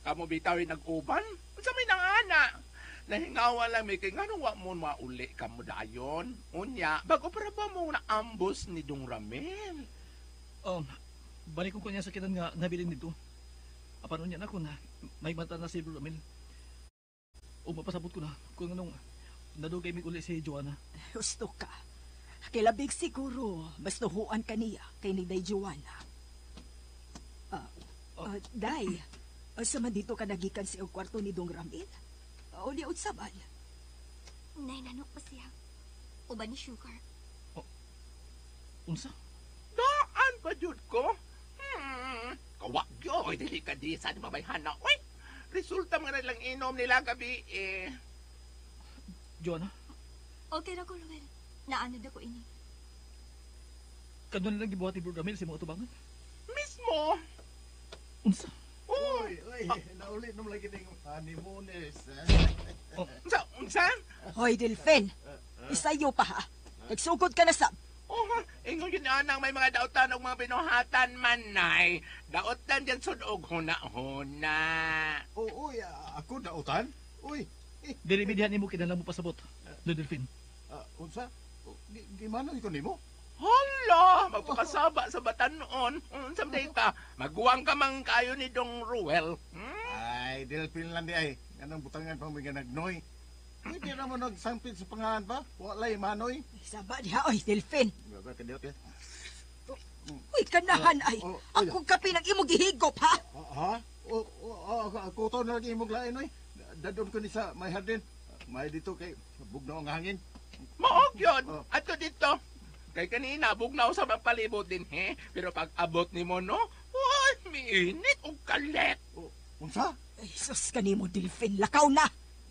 Kamo bitawin nag-uban? Unsa may nangana? Nahingawa lang may kay nganong wa mo mauli kamo dayon. Unya, bago para ba mo na ambos ni Dong Ramel? Balik ko niya sa kitan nga nabilin nito. Apan unya na ko na may mata na si Ramil. O mapasabot ko na kung anong nadugay mig uli si Joanna. Husto ka. Kay labig siguro mas nuhuan ka niya kay ni Day Joanna. Day, sa man dito ka nagikan sa iyong kwarto ni Dong Ramil? O niya utsaban? Nay, nanok pa siya. Uban ni Sugar. Oh, unsa? Daan pa jud ko? Kawag yoy, dili ka di sa mabayhana. Uy, resulta mga lang inom nila gabi eh. Joanna? Okay ra ko, Ruel. Naanod ako ini. Kano nilang gibuhat ni Bro Ramil sa mga tubangan? Mismo! Unsa? Uy! Uy, nauli nung lagi ng honeymooners. Unsa? Unsa? Hoy, Delfin! Isayo pa ha! Nagsugod ka na sab! Oh, ingon yun anang may mga dautan og mga binuhatan man, nay. Dautan dyan sud og huna-huna. Oh, uy, ako dautan? Uy. Dili midihan nimo kinahanglan mo pasabot, do Delfin. Unsa? Gimano iko nimo? Hala, magpakasaba sa batanon. Unsa man ka? Maguwang ka man kayo ni Dong Ruel. Ay, Delfin lang di ay. Anong butangan pang mga nagnoy? Hindi na mo nagsangpit sa pangalan pa. Walay manoy. Saba diha, oy, Delphin. Uy, kanahan ay. Akong kape nang imong gihigop, ha? Ha? Kuto na lagi imong lain, oy. Dadon ko ni sa may hardin. May dito kay bugnaw ang hangin. Maog yun. Ato dito. Kay kanina, bugnaw sa mapalibot din, he? Pero pag abot ni mo, no? Uy, miinit og kalit. Unsa? Ay, sus kanimo, Delphin. Lakaw na.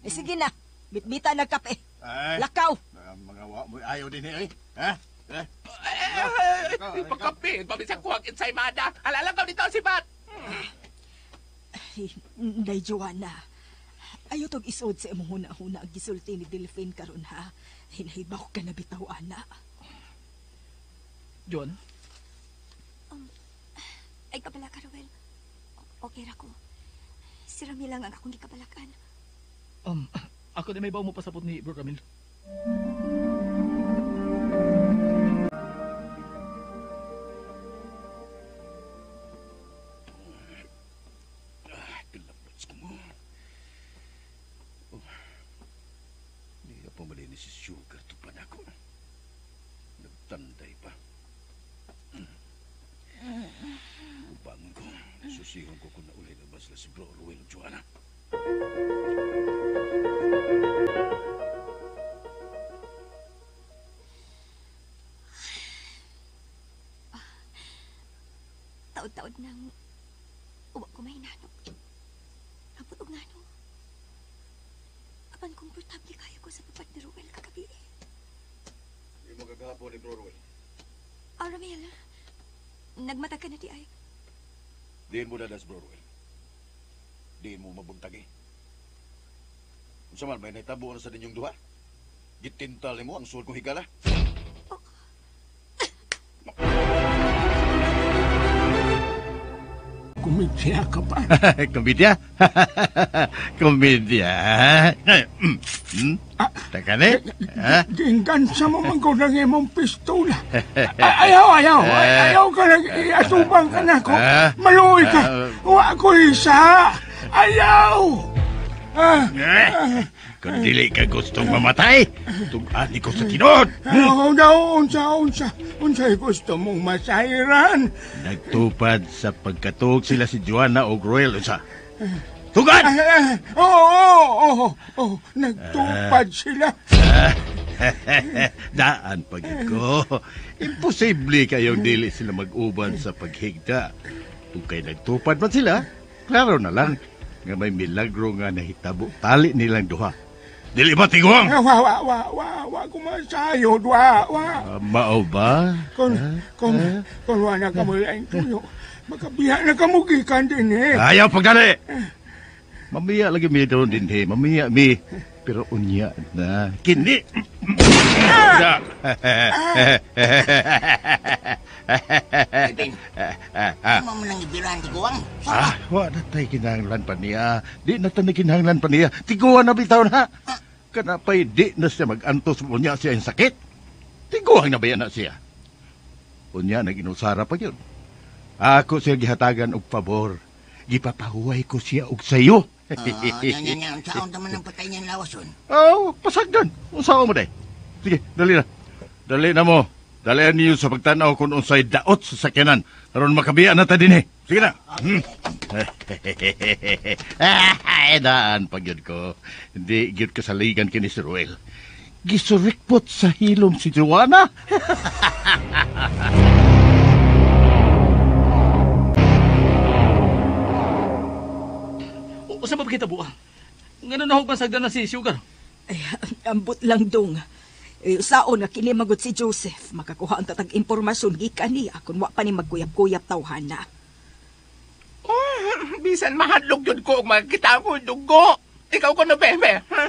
Eh, sige na. Bitbita na kape. Ay, lakaw. Mga wa mo ayaw din, eh. Ha? Eh? Eh, pagkape. Pabisang kuhag ensaymada. Alala ka dito si Bat. Ay, Day Joanna. Ayaw tog isod sa imong huna-huna ang gisulti ni Delphin karon ha. Hinahibaw ka na bitaw, ana. Joanna? Ay, kabala ka, Ruel. Okay ra ko. Si Ramil lang ang akong gikabalakan. Ako na may bawo mo pasabot ni Bro Ramil. Kalabats ko mo. Oh. Hindi ka pamali ni si Sugar tupan ako. Nagtanday pa. Ubangon ko. Susihon ko kung naulay na ba sila si Bro Ruel o Joanna. Taod-taod nang uwa ko may nanok. Abot og nano. Apan komportable kayo ko sa papat ni Ruel kagabi. Hindi mo kagahapon ni Bro Ruel. Oh, Ramil. Nagmata ka na di ay. Diin mo dadas, Bro Ruel. Diin mo mabuntagi. Unsa man, may nahitabo na sa ninyong duha. Gitintal mo ang suod kong higala. Oh. Komedya ka pa. Komedya? Komedya. Taka ni? Giingansa mo man ko ng imong pistola. Ayaw, ayaw. Ayaw ka nag iatubang ka na ko. Maluoy ka. Wa ko isa. Ayaw! Kung dili ka gustong mamatay, tug-ani ko sa tinuod. Unsa, unsa, unsa gusto mong masairan? Nagtupad sa pagkatuog sila si Joanna o Ruel, unsa? Tugad! Oo, oo, nagtupad sila. Daan pag ko. Imposible kayong dili sila mag-uban sa paghigda. Kung kay nagtupad man sila, klaro na lang nga may milagro nga nahitabo tali nilang duha. Dili ba tiguang? Wa, wa, wa, wa, wa, kumasayod, wa, wa. Mao ba? Kung wa na kamo laing tuyo, makabiya na kamo gikan din eh. Ayaw pagdali! Mamiya lagi mi doon din eh. Mamiya mi. Pero unya na. Kini! Ano mo nang ibiran, tiguang? Wa na tayo kinahanglan pa niya. Di na tayo kinahanglan pa niya. Tiguan na bitaw na. Kanapay di na siya mag-antos unya siya yung sakit. Tiguang na ba yan na siya? Unya, nag-inusara pa yun. Ako siya gihatagan og pabor. Gipapahuway ko siya og sayo. Nya. Unsaon ta man ang patay niyang lawas yun? Oh, pasagdan. Unsaon mo day? Sige, dali na. Dali na mo. Dalian niyo sa pagtanaw kung unsay daot sa sakyanan. Aron makabiya na ta din eh. Sige na. Ay, daan pag yun ko. Hindi gyud kasaligan kini si Ruel. Gisurikpot sa hilom si Joanna. Usa ba kita buha? Ngano nahog man sagdan na si Sugar? Ay, ambot lang dong. Saon nga kini magud si Joseph, makakuha ang tatag impormasyon gikan niya kun wa pa ni magkuyap-kuyap tawhana. Oh, bisan mahadlok yun ko og makita ko dugo. Ikaw ko na bebe. Ha?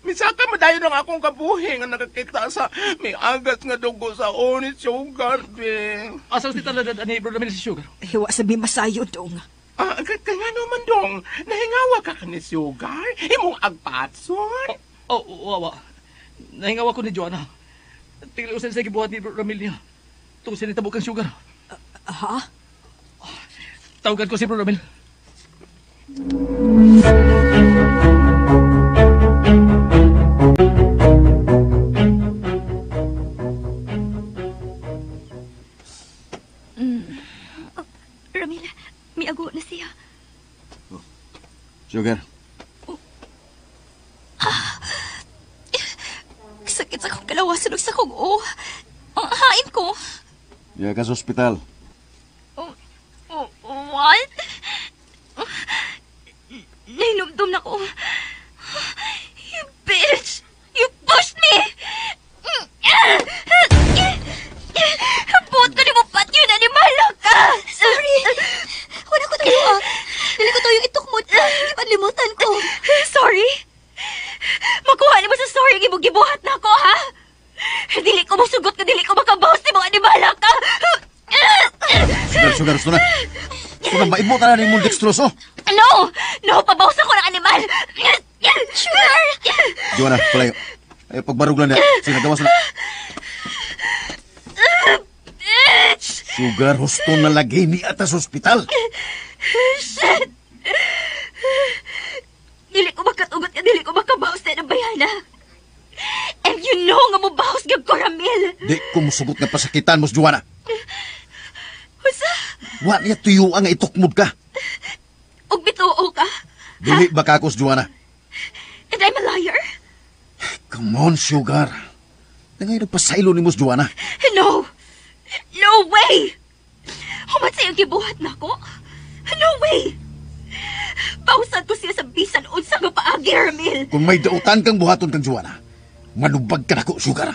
Misaka mo dayon ang akong kabuhi nga nakakita sa may agas nga dugo sa onit Sugar, be. Asa si talaga ani Bro Ramil si Sugar? Ay, wa sabi masayo dong. Kaya naman dong, nahingawa ka ni Sugar? Imong agpatson? Oh, wa. Nahingawa ko ni Joanna. Tingnan usan sa gibuhat ni Bro Ramil niya. Tungkol sa nitabok kang Sugar. Ha? Tawagan ko si Bro Ramil. Sugar. Sakit sa akong kalawasan ug sa akong o. Ang hain ko. Diya ka sa ospital. What? Nahinumdum na ko. You bitch! You pushed me! Buot ko ni mo pat yun, animala ka! Sorry! Wala ko tayo ah. Dili ko tayo itukmod ka. Ipanlimutan ko. Sorry? Makuha ni mo sa sorry ang imong gibuhat na ako, ha? Dili ko mosugot ka, dili ko makabawas ni mga animala ka! Sugar, sugar, na. Sugar, maibot na na imong dextrose, oh. No! No, pabawas ako ng animal! Sugar! Joanna, palayo. Ay, pagbarog lang niya. Sige, gawas na. Bitch! Sugar, husto na lagi ni ata sa ospital. Shit! Dili ko makatugot ka, dili ko makabawas na ng bayana. And you know nga mo bawas gab ko, Ramil. Di ko musugot nga pasakitan mo, Joanna. Usa? Wa niya tuyo ang itukmod ka. Ug bituo ka. Dili ba ka ako, Joanna? And I'm a liar? Come on, Sugar. Nangay nagpasaylo ni mo, Joanna. No! No way! Humat sa iyong gibuhat na ko? No way! Pausan ko siya sa bisan unsa nga paagi, Ramil. Kung may dautan kang buhaton kang Joanna, manubag ka nako, Sugar.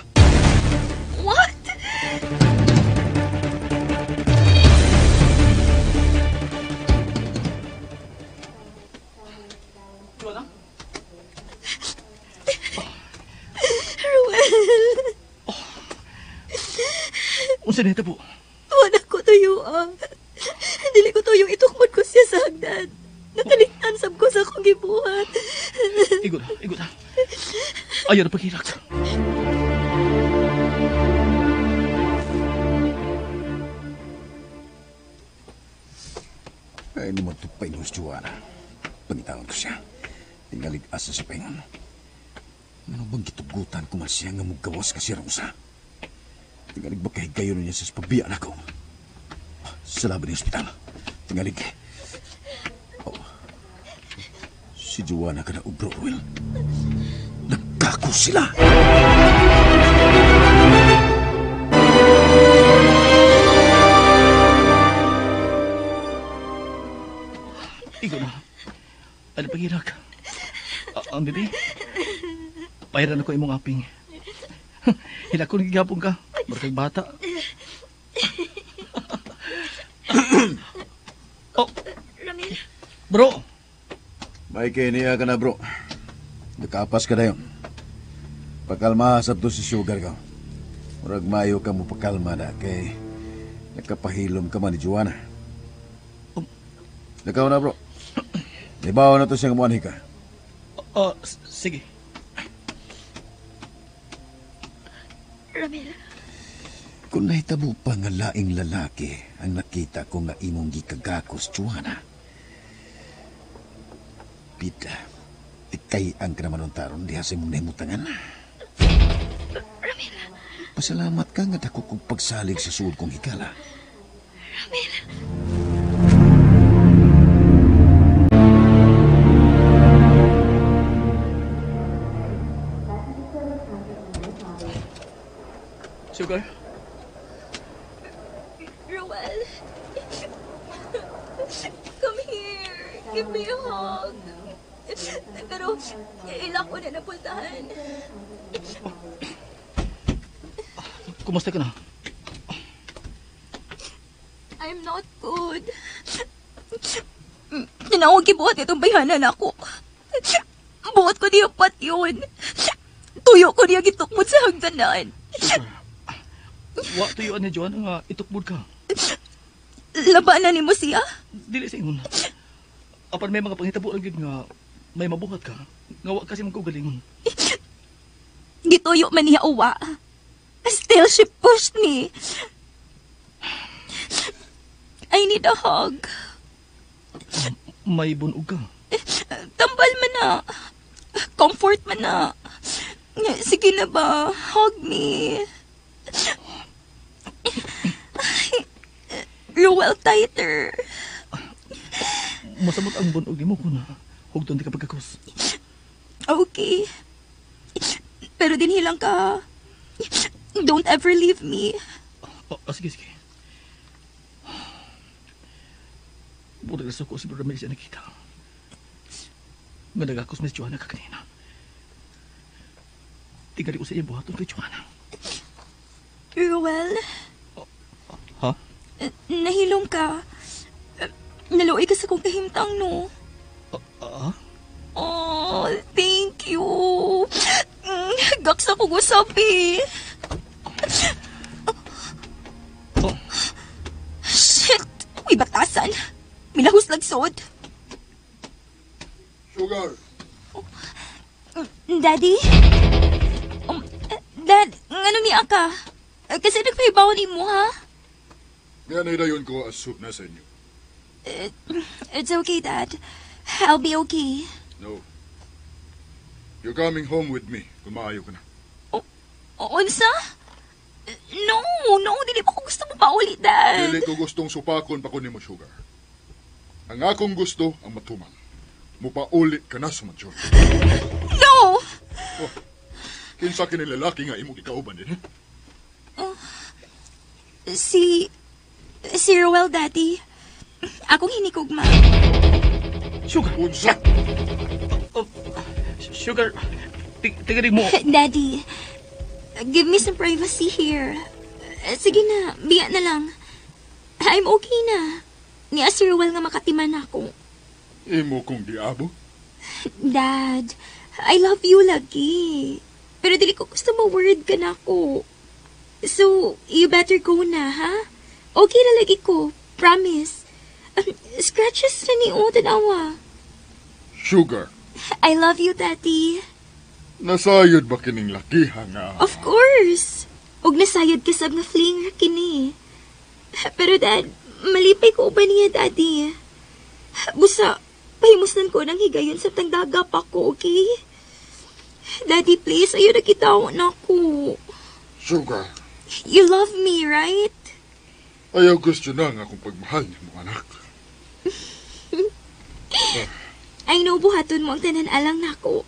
What? Joanna? Ruel. Oh. Unsa na po? Wala ko tuyo ah. Dili ko tuyong itukmod ko siya sa hagdan. Nakaligtan sab ko sa akong gibuhat. Igot, igot. Ayaw na paghirak. Ay, naman tupay nung Joanna. Pangitaon ko siya. Tingalig asa sa paingon. Ano bang gitugutan ko man siya nga mugawas ka si Rosa? Tingalig ba kahigayon niya sa pabiyaan ako? Sa laban ng ospital. Tingalig. Oh. Si Joanna ka na ubro, Ruel. Nagkako sila! Ikaw na. Ano paghirak? Ang bibi? Pahiran ako imong aping. Hila ko nagigapong ka. Barkag bata. Oh. Ramil. Bro. May kiniya ka na, bro. Nakapas ka na yun. Pakalma sa to si Sugar ka. Murag mayo ka mo pakalma na kay nakapahilom ka man ni Joanna. Nakaw na, bro. Ibawa na to siyang muanhi ka. Sige. Ramil. Kung nahitabo pa nga laing lalaki ang nakita ko nga imong gikagakos, Joanna. Pita, ikay ang kanaman taron diha sa imong nahimutangan. Ramil. Pasalamat ka nga dako kong pagsalig sa suod kong higala. Ramil. Sugar? Ruel. Come here. Give me a hug. Pero, ilak ko na napultahan. Kumusta ka na? I'm not good. Tinawag gibuhat itong bayhanan ako. Buhat ko niya pat yun. Tuyo ko niya gitukmod sa hagdanan. Sugar. Wa tuyuan ni Joanna nga itukmod ka. Labanan ni mo siya? Dili sa ingon. Apan may mga panghitabo lang gyud nga may mabuhat ka. Nga wa kasi mong kaugalingon. Gituyo man niya uwa. Still, she pushed me. I need a hug. May bunog ka. Tambal man na. Comfort man na. Sige na ba? Hug me. Ruel, tighter. Masamot ang bunog nimo kung Hugton di ka pagkakos. Okay. Pero dinhi lang ka. Don't ever leave me. Oh, sige, sige. Buti na ko si Brother Ramil siya nakita. Nga nagakos Miss Joanna ka kanina. Tingali ko sa iya buhaton kay Joanna. Ruel? Ha? Nahilom ka. Naluoy ka sa kong kahimtang, no? Oh, thank you. Gaksa kong usabi. Oh. Shit! Uy, batasan. Milahos lagsod. Sugar! Daddy? Dad, ngano niya ka? Kasi nagpahibaw ni mo, ha? Nga nahidayon ko asup na sa inyo. It's okay, Dad. I'll be okay. No. You're coming home with me kung maayo ka na. Unsa? No, no. Dili pa ko gusto mo pauli, Dad. Dili ko gustong supakon pa ko nimo, Sugar. Ang akong gusto ang matuman. Mupauli ka na sa mansyon. No! Oh, kinsa kini lalaki nga imong gikauban din, eh? Oh, si Ruel, Daddy. Akong hinikugma. Sugar! Unsa? Sugar, tigalig mo. Daddy, give me some privacy here. Sige na, biya na lang. I'm okay na. Niya si Ruel nga makatiman ako. Imo kong diabo? Dad, I love you lagi. Pero dili ko gusto ma-worried ka na ako. So, you better go na, ha? Okay na lagi ko. Promise. Scratches na ni o, tanawa. Sugar. I love you, Daddy. Nasayod ba kining lakiha nga? Of course. Og nasayod ka sab nga fling ra kini. Pero Dad, malipay ko ba niya, Daddy? Busa, pahimuslan ko ng higayon sa tangdagap ako, okay? Daddy, please, ayaw na kita na ako. Sugar. You love me, right? Ayaw gusto na nga akong pagmahal niya mo, anak. I know buhaton mo ang tanan alang nako.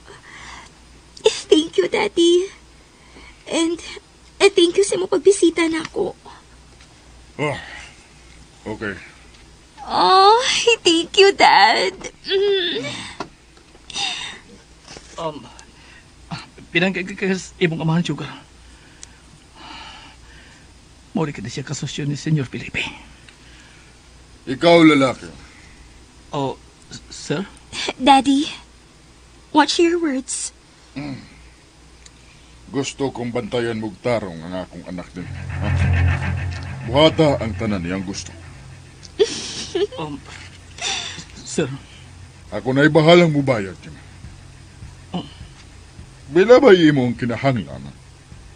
Thank you, Daddy. And thank you sa mo pagbisita nako. Oh, okay. Oh, thank you, Dad. Mm. Pinangkay ka imong amahan, Sugar. Mori ka na siya kasosyo ni Senyor Felipe. Ikaw, lalaki. Oh, sir? Daddy, watch your words. Mm. Gusto kong bantayan mong tarong ang akong anak din. Ha? Buhata ang tanan niyang gusto. Sir? Ako na'y bahalang mubayad. Oh. Bila ba imong kinahanglan?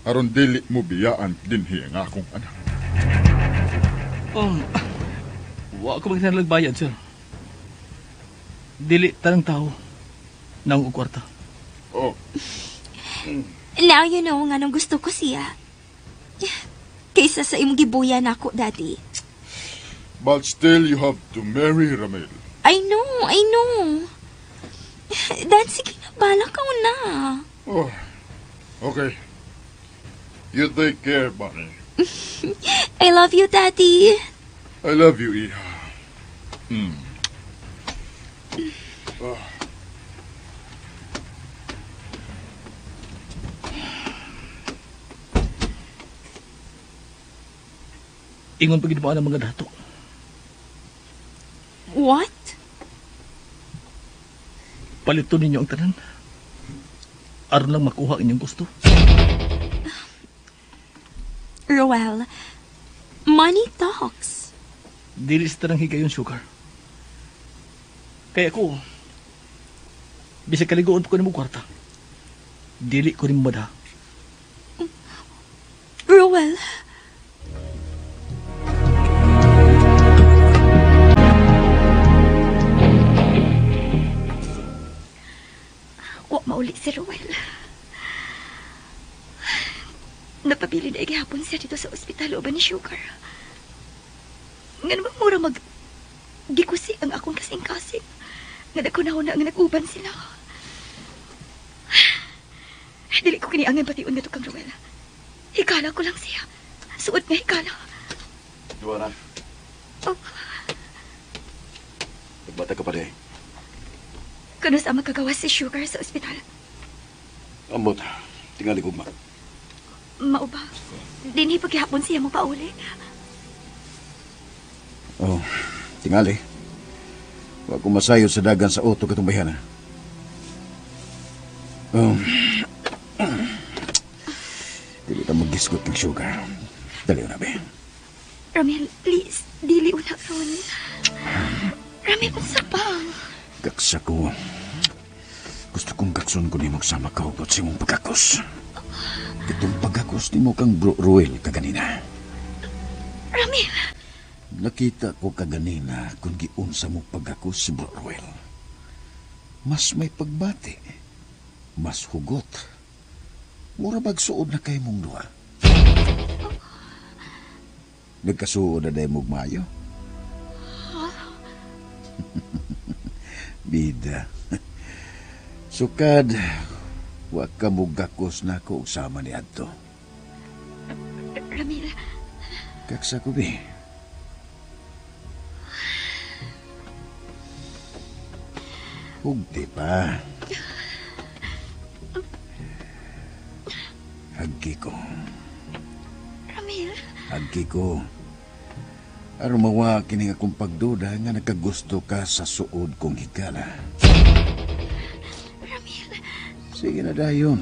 Aron dili mo biyaan dinhi ang akong anak. Wa ko magkinahanglan bayad, sir. Dili tanang tao nang kwarta. Oh. Now you know nga nung gusto ko siya. Kaysa sa imong gibuya nako, Daddy. But still you have to marry Ramil. I know, I know. Dad, sige na, balak ka na. Oh, okay. You take care, Bunny. I love you, Daddy. I love you, Iha. Mm. Oh. Ingon pa gid mo ang mga dato. What? Palito ninyo ang tanan. Aron lang makuha inyong gusto. Roel, money talks. Dili sa tanang higayon, Sugar. Kaya ko, bisag kaligoon pa ko nimo kwarta, dili ko nimo mada. Roel. Wa mauli si Roel. Napabili na igihapon siya dito sa ospital uban ni Sugar. Nga naman mura mag gikusi ang akong kasing-kasing. Nga nagkunahuna nga nag-uban sila. Dili ko kiniangan pation nga to kang Ruel. Hikala ko lang siya. Suod nga hikala. Joanna. Oh. Nagbata ka pa di. Kuno sa magkagawas si Sugar sa ospital. Ambot. Tingali gugma. Mao ba? Dinhi paghihapon siya mo pauli. Oh, tingali. Wa ko masayod sa dagan sa auto katong bayhana. Dili ta magisgot kang Sugar. Dali na be. Ramil, please, dili una ron. Ramil, unsa pa? Gaksa ko. Gusto kong gakson ko nimo sama kahugot sa imong pagkakos. Katong pagkakos nimo kang Bro Ruel kaganina. Ramil! Nakita ko kaganina kung giunsa mo pagkakos si Bro Ruel. Mas may pagbati. Mas hugot. Mura bagsuod na kay mong duha. Nagkasuod na dahil mong mayo. Huh? Bida. Sukad, wa ka mugakos na ko usama ni adto. Ramil. Kaksa ko, bi. Hugti pa. Hagki ko. Ramil. Hagki ko. Aron mawa kini akong pagduda nga nagkagusto ka sa suod kong higala. Ramil. Sige na dayon.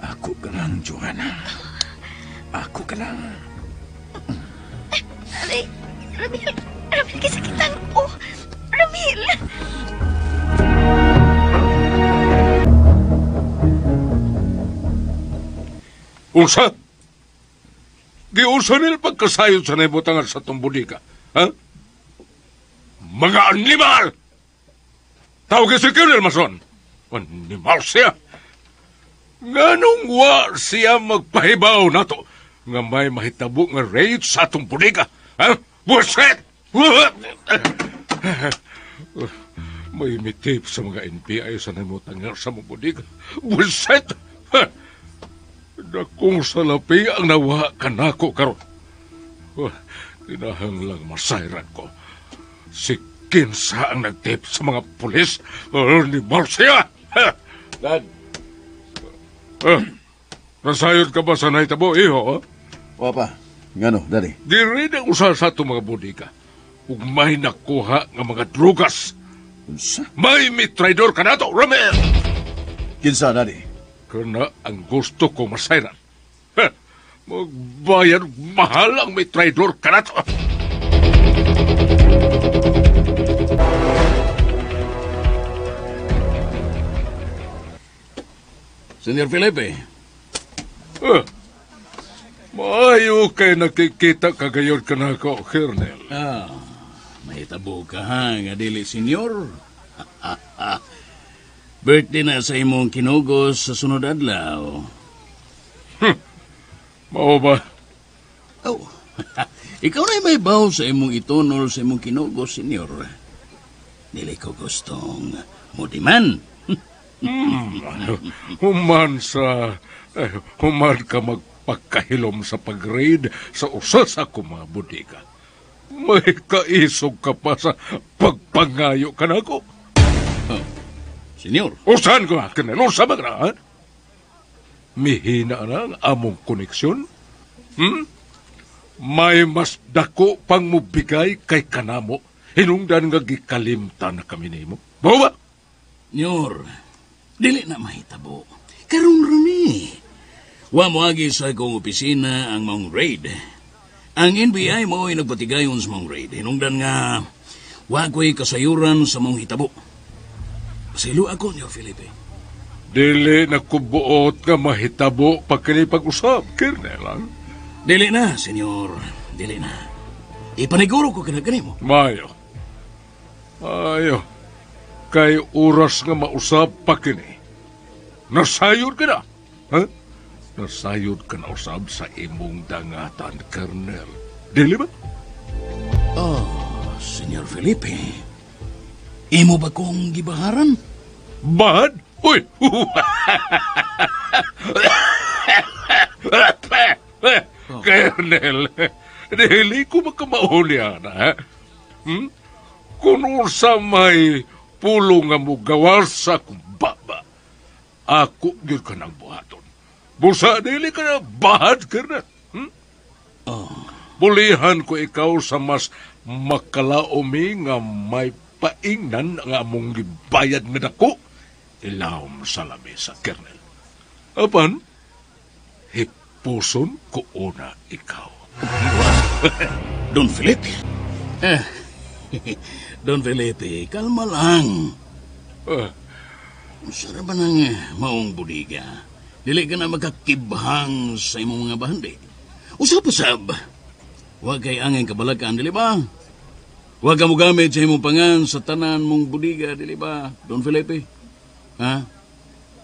Ako ka lang, Joanna. Ako ka lang. Aray, Ramil, Ramil, kisakitan ko. Ramil! Unsa? Giunsa nila pagkasayod sa naibutangan sa itong bodega? Ha? Mga animal! Tawag si Colonel Mason. Animal siya. Nganong wa siya magpahibaw nato nga may mahitabo nga raid sa atong bodega? Ha? Buset! May mitip sa mga NPI sa naibutangan sa mong bodega. Buset! Ha? Dakong salapi ang nawa kanako karon. Kinahanglang masayran ko. Si Kinsa ang nagtip sa mga pulis ni Marcia. Dad. Nasayod ka ba sa nahitabo, iho? Wa pa. Ngano, Daddy? Diri na usa sa itong mga bodega. Ug may nakuha nga mga drugas. Unsa? May mitraidor ka nato, Ramel! Kinsa, Daddy? Kana ang gusto ko masayran. Magbayad mahal ang may traidor ka na to. Senyor Felipe. Maayo kay nakikita kagayon ka na ko, Colonel. Ah, mahitabo ka ha, nga dili, senyor. Birthday na sa imong kinugos sa sunod adlaw. Mao ba? Oh, ikaw na may baw sa imong itunol sa imong kinugos, senyor. Dili ko gustong mudiman. Human ka magpakahilom sa pag-raid sa usa sa akong mga bodega. May kaisog ka pa sa pagpangayo ka na ako. Oh. Senyor. Usahan ko nga, Colonel. Usa ba ka na, ha? Mihina na ang among koneksyon? May mas dako pang mubigay kay kanamo. Hinungdan nga gikalimtan na kami nimo. Bawa? Nyor, dili na mahitabo. Karong rumi. Wa moagi sa akong opisina ang maong raid. Ang NBI mo ay nagpatigayon sa maong raid. Hinungdan nga wa ko'y kasayuran sa maong hitabo. Pasilo ako, Nyor Felipe. Dili na kubuot nga mahitabo pag kinipag-usap, Colonel. Ha? Dili na, senyor. Dili na. Ipaniguro ko kinagani mo. Mayo. Ayo. Kay oras nga mausap pa kini. Nasayod ka na. Ha? Nasayod ka na usab sa imong dangatan, Colonel. Dili ba? Oh, Senyor Felipe. Imo ba kong gibaharan? Bahad? Uy! Colonel, dili ko makamauli, ha? Kung unsa may pulo nga mugawas sa akong baba, ako gyud ka ng buhaton. Busa, dili ka na bahad, Colonel. Oh. Bulihan ko ikaw sa mas makalaomi nga may paingnan nga among gibayad nga dako ilawom sa lamesa, Colonel. Apan, hipuson ko una ikaw. Don Felipe? Don Felipe, kalma lang. Sara ba ng maong budiga? Dili ka na makakibhang sa imong mga bahandi. Usap-usap. Huwag kay angay kabalakan, dili ba? Huwag ka mo gamit sa imong pangan sa tanan mong budiga, dili ba, Don Felipe? Ha?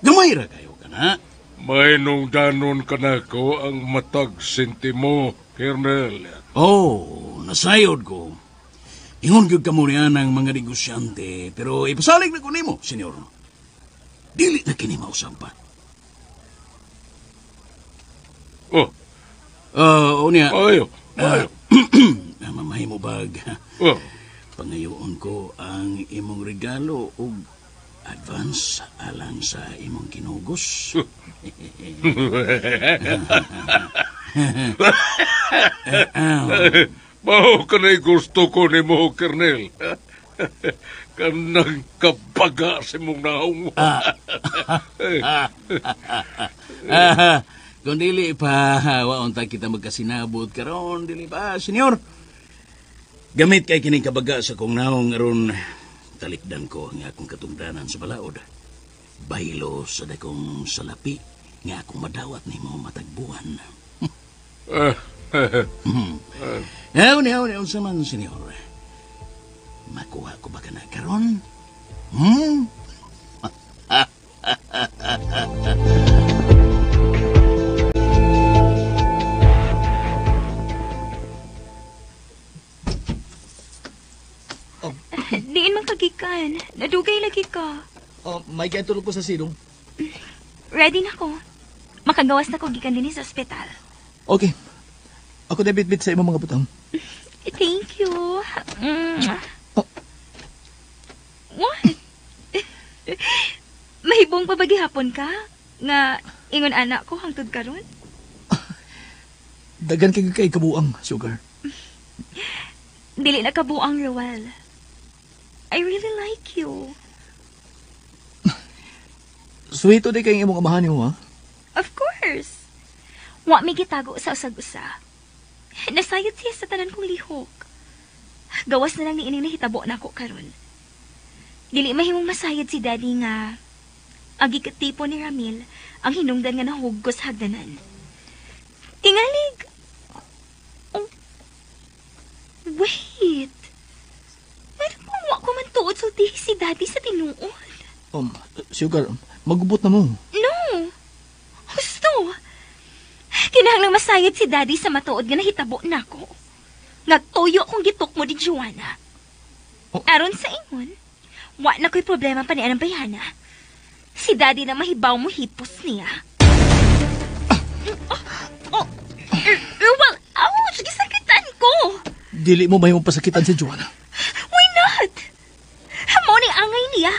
Gamay ra kayo ka na. May nung danon ka na ko ang matag sentimo, Colonel. Oh, nasayod ko. Ingon gyud kamo niya ng mga negosyante, pero ipasalig na ko nimo, senyor. Dili na kini mausap pa. Oh. Unya. Ayo, ayo. Mamahimo bag. Oh. Pangayoon ko ang imong regalo og advance alang sa imong kinugos. Mao kanay gusto ko nimo, Colonel. Kanang kabaga sa imong naong. Kung dili pa, waon ta kita magkasinabot karon, dili pa, senyor. Gamit kay kining kabaga sa kong naong aron talikdan ko ang akong katungdanan sa balaod. Baylo sa dakong salapi nga akong madawat nimo matagbuan. Ew, unsa man, senyor. Makuha ko ba ka na karon? Diin man kagikan. Nadugay lagi ka. Oh, may giantulog ko sa silong. Ready na ko. Makagawas na ko gikan dinhi sa ospital. Okay. Ako na bitbit sa imong mga butang. Thank you. Oh. What? Mahibong pa ba gihapon ka? Nga ingon anak ko hangtod karon? Dagan kay kabuang, sugar. Dili na kabuang, Ruel. I really like you. Sweet di kay imong amahan nimo, ha? Of course. Wa mi gitago sa usag-usa. Nasayod siya sa tanan kong lihok. Gawas na lang ni ining nahitabo nako karon. Dili mahimong masayod si Daddy nga agi katipo ni Ramil ang hinungdan nga nahugos hagdanan. Tingalig. Oh. Wait. Pero kung wa ko man tuod sultihi si Daddy sa tinuod. Sugar, magubot na mo. No. Husto. Kinahanglang masayod si Daddy sa matuod nga nahitabo nako. Nagtuyo kong gitok mo di Joanna. Oh. Aron sa ingon, wa na ko'y problema pa ni anang bayhana. Si Daddy na mahibaw mo hipos niya. Oh, well, ouch! Gisakitan ko! Dili mo mahimong pasakitan si Joanna. Why not? Mao ni angay niya.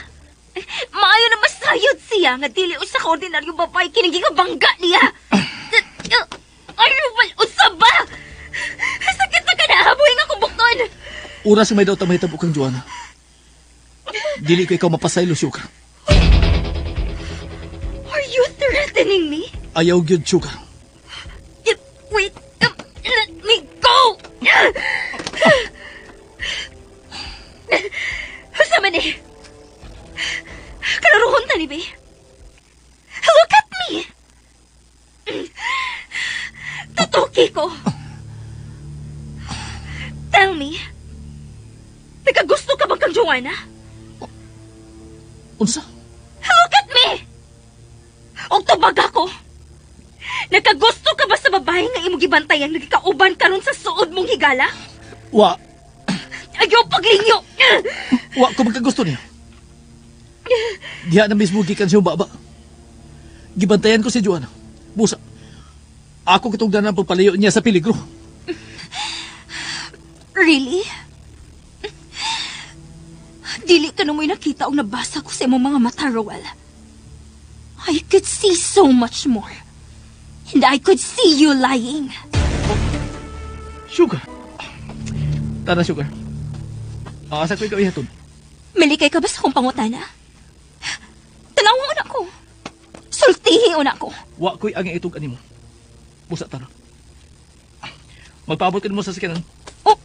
Maayo na masayod siya nga dili usa ka ordinaryong babae kining gikabangga niya. Ay, Ruel, usa ba? Sakit na ka na, habuhin nga kong bukton. Oras may daw tamahitabo kang Joanna. Dili ko ikaw mapasaylo, Sugar. Are you threatening me? Ayaw gyud, Sugar. Wait, let me go! Usa man eh. Kalaruhon ta ni, be. Look at me! Tutuki ko. Tell me, nagkagusto ka bang kang Joanna? Unsa? Look at me! Og tubag ako! Nakagusto ka ba sa babae nga imong gibantayan nagkauban karon sa suod mong higala? Wa. Ayaw paglingyo! Wa ko magkagusto niya. Diha na mismo gikan siya baba. Gibantayan ko si Joanna. Busa, ako kitugdan ang pagpalayo niya sa peligro. Really? Dili ka na mo'y nakita o nabasa ko sa imong mga mata, Roel. I could see so much more. And I could see you lying. Oh, Sugar. Tara, Sugar. Asa ko ikaw ihatod? Malikay ka ba sa akong pangutana? Tanawa na ko. Sultihi na ko. Wa ko'y ang itog animo. Busa, tara. Magpaabot ka mo sa sakyanan. Oh!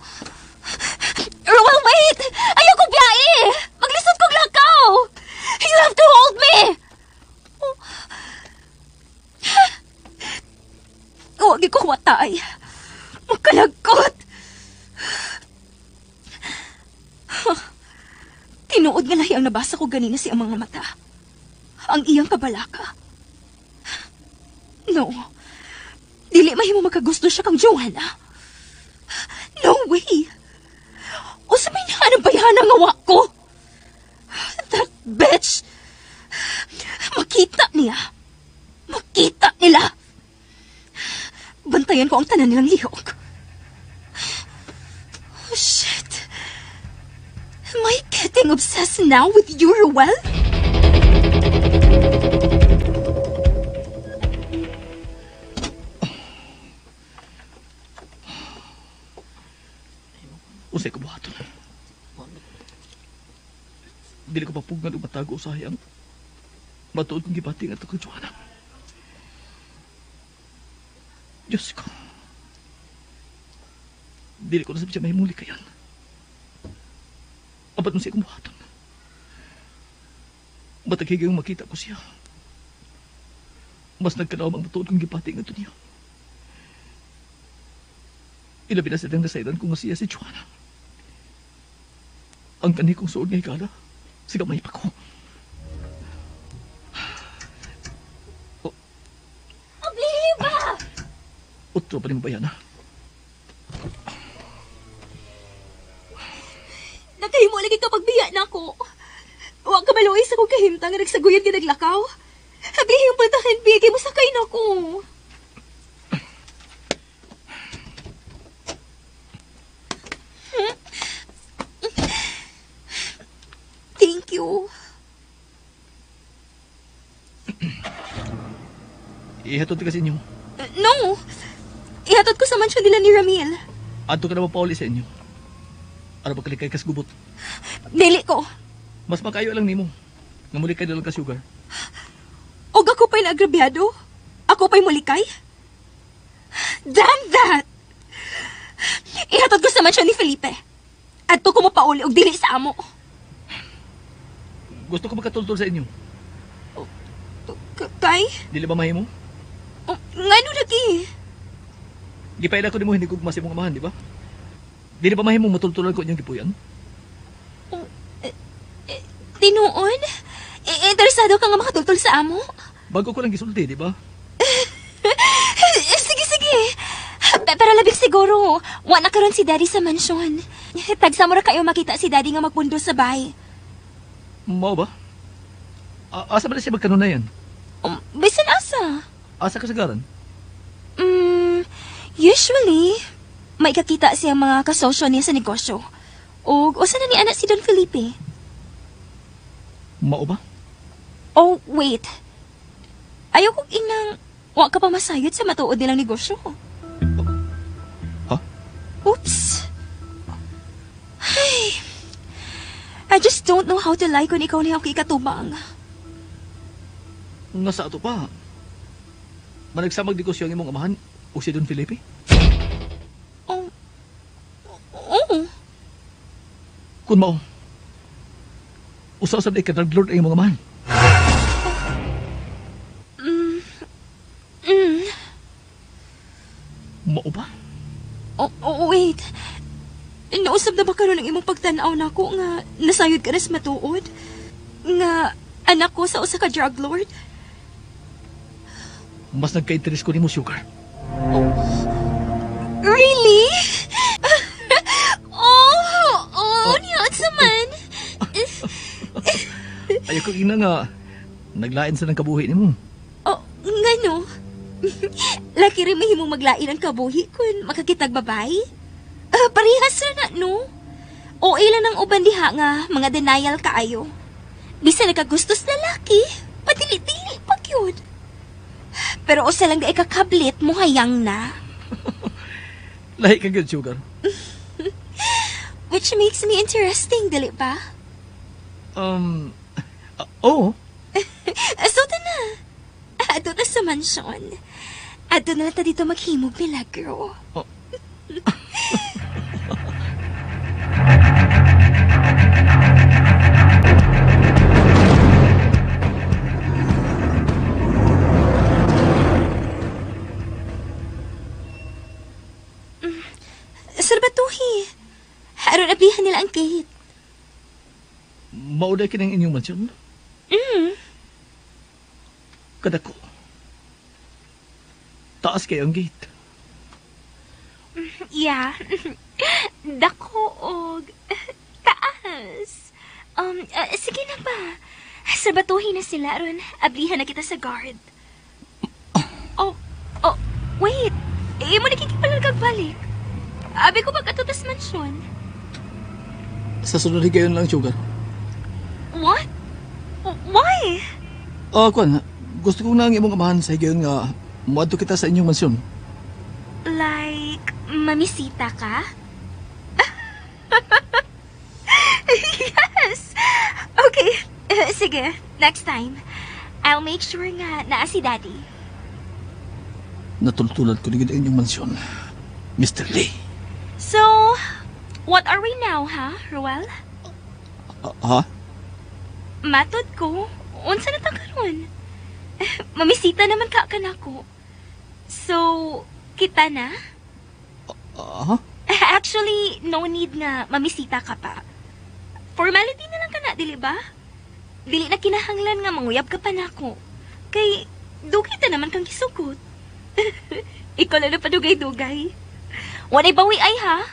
Roel, wait! Ayaw ko biyahe! Maglisod kong lakaw! You have to hold me! Oh. Huwag ko watay. Magkalagkot! Tinuod nga lahi ang nabasa ko ganina sa iyang mga mata. Ang iyang kabalaka. No. Dili mahimo magkagusto siya kang Joanna. No way. O sa may niya anong bayana nga wa ko? That bitch! Makita niya. Makita nila. Bantayan ko ang tanan nilang lihok. Oh, shit. Am I getting obsessed now with you, Roel? Usay ko buhaton. Dili ko papugngan og matago usahay ang matuod kong gibati nga kang Joanna. Diyos ko. Dili ko na sab siya mahimuli kayan. Abat mo siya kong buhaton. Matag higayong makita ko siya. Mas nagkalawang ang matuod kong gibati nga niya. Ilabi na silang nasayran ko nga siya si Joanna. Ang kani kong suod nga higala, siga may pa ko. Oh. Obliba! Utro pa rin ba yan, ha? Nakahimo lagi kapag biya na ako. Huwag ka maluoy sa kong kahimtang nga nagsaguyan ka naglakaw. Hablihin yung pantakin, bigay mo sakay na ko. Thank you. Ihatod ka sa inyo? No. Ihatod ko sa mansyon nila ni Ramil. Adto ka naman pauli sa inyo. Ara ba kalikay kas gubot? Dili ko. Mas makayo lang nimo. Nga muli kay dalang ka sugar. Og ako pa'y naagrabyado? Ako pa'y mulikay? Damn that! Ihatod ko sa mansyon ni Felipe. Adto ko mo pauli og dili sa amo. Gusto ko magkatultol sa inyo. Kay? Dili ba mahimo? Oh, ngano lagi? Gipaila ko nimo hindi ko gumasi mong amahan, di ba? Dili ba mahimo matultulan ko inyong gipuyan? Oh, tinuon? Interesado ka nga makatultol sa amo? Bago ko lang gisulti, di ba? Sige, sige. Pero labig siguro, wa na karon si Daddy sa mansyon. Tagsa mo ra kayo makita si Daddy nga magpundo sa bahay. Mao ba? Asa ba na siya magkanunayan? Bisan asa. Asa kasagaran? Usually, may kakita siya mga kasosyo niya sa negosyo. O usa na ni anak si Don Felipe. Mao ba? Oh, wait. Ayaw kong inang wa ka pa masayod sa matuod nilang negosyo. Huh? Oops. Ay. I just don't know how to lie kung ikaw na ako ikatubang. Nga sa ato pa. Managsamag negosyo ang imong amahan o si Don Felipe? Oh. Oo. Kung mao, usa-usab na ika-drug lord ang imong amahan. Mao ba? Oh, wait. Nausab na ba karon ang imong pagtan-aw nako nga nasayod ka na sa matuod? Nga anak ko sa usa ka drug lord? Mas nagka-interest ko nimo, Sugar. Oh. Really? Oh, niya sa man. Ayaw ko ina nga, naglain sa ng kabuhi nimo. Oh, ngano? Laki rin mahimong maglain ang kabuhi kun makakitag babay. Parehas ra na, no? O ilan ang uban diha nga mga denial kaayo. Bisa nagkagustos na laki, padili-dili pag yun. Pero usa lang di kakablit mo hayang na. Lahi ka gyud, Sugar. Which makes me interesting, dili ba? Oo. So, ta na. Adto ta sa mansyon. Adto na lang ta dito maghimog, Milagro. Oh. Sarbatuhi. Aron ablihan nila ang gate. Mauday kinang inyong mansyon? Mm. Kadako. Taas kayo ang gate. Yeah. Dako og taas. Sige na ba? Sarbatuhin na sila aron ablihan na kita sa guard. Oh, wait. Imo nakikipalal kag balik. Abi ko pag-atutas mansyon. Sa sunod higayon lang, Sugar. What? Why? Kwan, gusto ko na ang imong amahan sa higayon nga muadto kita sa inyong mansyon. Like, mamisita ka? Yes! Okay, sige. Next time, I'll make sure nga naa si Daddy. Natultulad ko na ang inyong mansyon, Mr. Lee. So, what are we now, ha, Ruel? Ha? Matod ko, unsa na ta karon? Mamisita naman ka kanako. So, kita na? Ha? Actually, no need na mamisita ka pa. Formality na lang ka na, dili ba? Dili na kinahanglan nga manguyab ka pa nako. Kay, dugay ta naman kang gisugot. Ikaw na padugay-dugay. Walay bawi ay ha?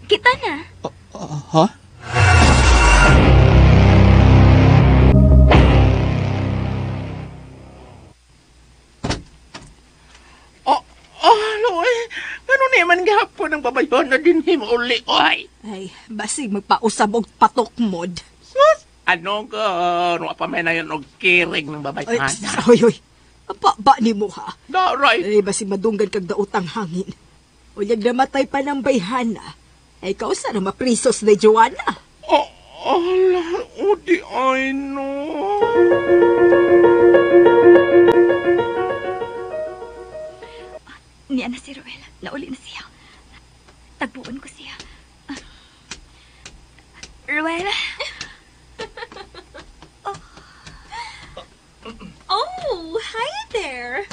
Kita na. Ha? Loy. Ano naman gahapon ang babayon na dinhim uli, oy? Ay, basig magpausab og patok mod. Sus! Ano ka? Ano pa may na yun og kiring ng babayon? Ay, oy, oy. Apa, ba ni mo ha? Da, right. Ay, basig madunggan kag daotang hangin. Ulyag namatay pa ng bayhana. Ay, ikaw sana maprisos na Joanna. Oh, ala, o di ay no. Niya na si Ruel. Nauli na siya. Tagbuon ko siya. Ruel? Oh, hi there.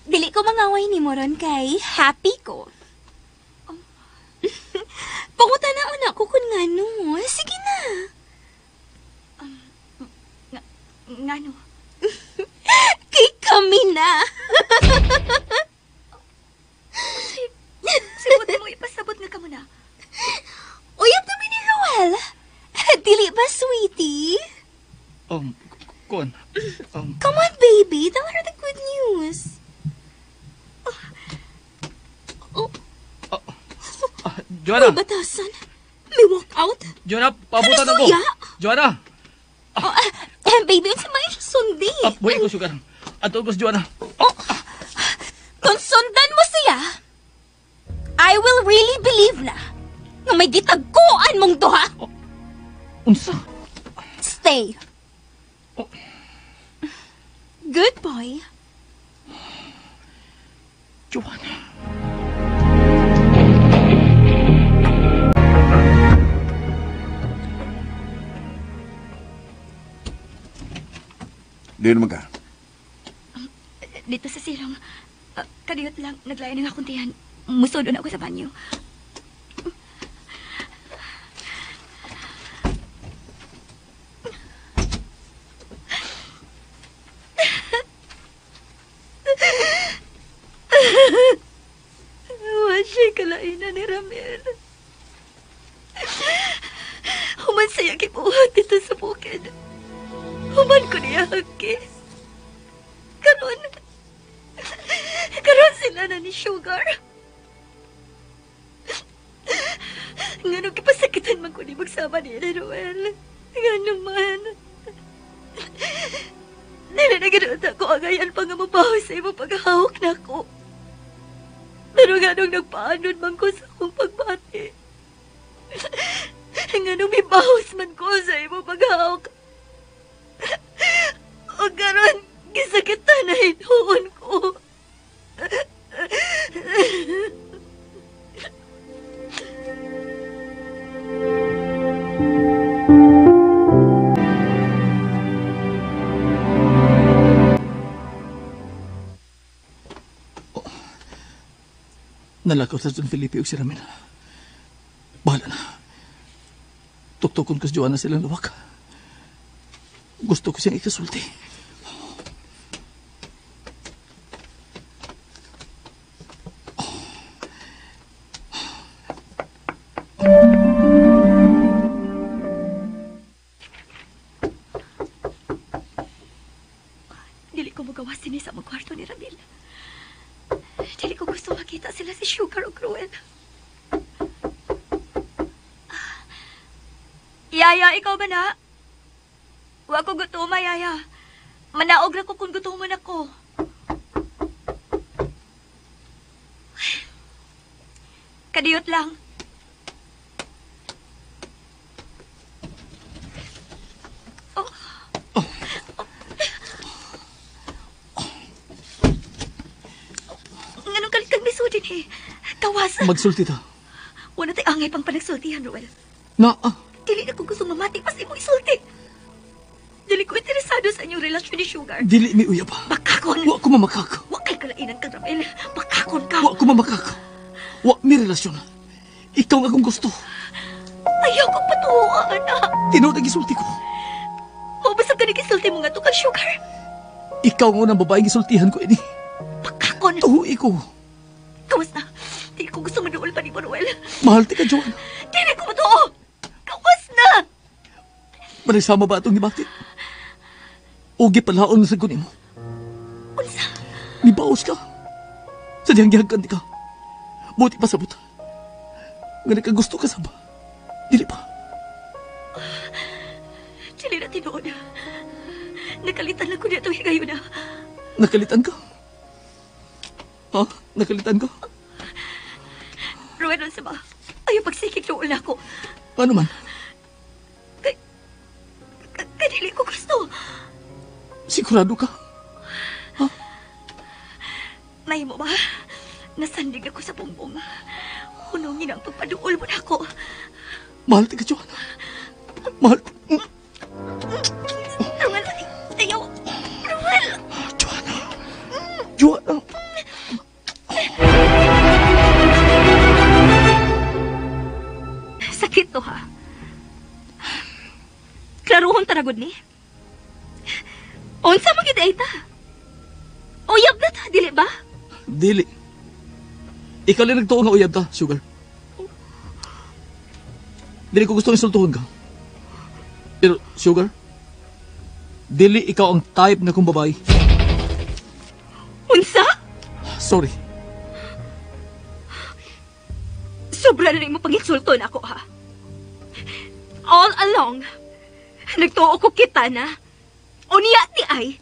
Dili ko mangaway ni Moron kay happy ko. Oh. Panguta na una ko kun ngano. Sige na. Ngano? Kay kami na. Sibot mo ipasabot nga kamo na. Uyab namin ni Ruel. Dili ba, sweetie? Kon. Come on, baby. Tell her the good news. Oh. Joanna. May batasan. May walk out. Joanna, pabutan ako. Joanna. Oh, baby, unsa may sundi? Buhi ko, Sugar. Ato ko si Joanna. Oh. Kung sundan mo siya, I will really believe na nga may gitagkuan mong duha. Oh. Unsa? Stay. Oh. Good boy. Joanna. Di naman ka? Dito sa silong. Kadiyot lang, naglayan ng akong tiyan. Musod na ako sa banyo. na ni Ramil. Human siya gibuhat dito sa bukid. Human ko niya hagkis. Karon, karon sila na ni Sugar. Nganong kipasakitan man ko ni magsama ni Ruel. Ngano man. Dili na ganoon ako agayan pa nga mabaho sa imong paghahawak na ako. Pero nganong nagpaanod man ko sa akong pagbati. Nganong mibahos man ko sa imong paghahawak. O karon gisakitan na hinuon ko. Nalakaw sa Don Felipe ug si Ramil. Bahala na. Tuktukon ko si Joanna silang lawak. Gusto ko siyang ikasulti. Dili ko magawa sini sa mga kwarto ni Ramil. Dili ko gusto makita sila si Sugar o Cruel. Yaya, ikaw ba na? Wa ko gutuma, Yaya. Manaog na ko kung gutuman ako. Kadiyot lang. Oh. Oh. Nganong kalit kang misudin eh. Kawas. Magsulti ta. Wala tay angay pang panagsultihan, Ruel. Na, Dili na kong gusto mamati pas imong isulti. Dili ko interesado sa inyong relasyon ni Sugar. Dili mi uyab. Bakakon. Wa ko mamakak. Wa kay kalainan kang Ramil. Bakakon ka. Wa ko mamakak. Wa mi relasyon. Ikaw ang akong gusto. Ayaw kong patuwa, anak. Tinuod ang gisulti ko. Mao ba sa kanig isulti mo nga to kang Sugar? Ikaw ang unang babaeng gisultihan ko ini. Bakakon. Tuhi ko. Kawas na. Dili ko gusto manuol pa ni Manuel. Mahal ti ka, Joanna. Dili ko matuo. Kawas na. Managsama ba itong gibati? Ugi palaon sa kunin mo. Unsa? Nibaos ka. Sa diyang gihagkan di ka. Buti pa sabot. Nga nagkagusto ka saba. Dili pa. Dili na tinuod. Nakalitan lang ko niya itong higayon na. Nakalitan ka? Ha? Nakalitan ka? Ruel, unsa ba? Ayaw pagsikig dool na ako. Ano man? Kay dili ko gusto. Sigurado ka? Ha? May mo ba? Nasandig ako sa bumbong. Hunongin ang pagpaduol mo na ako. Mahal ti ka, Joanna. Mahal. Ruel, ayaw. Ruel! Joanna. Joanna. Sakit to, ha? Klaruhon taragod ni. Unsa man gid ay ta? Uyab na ta, dili ba? Dili. Ikaw lang nagtuo nga uyab ta, Sugar. Dili ko gusto insultuhon ka. Pero, Sugar, dili ikaw ang type na kong babae. Unsa? Sorry. Sobra na rin mo pag-insulto na ako, ha? All along, nagtuo ko kita na unya ti ay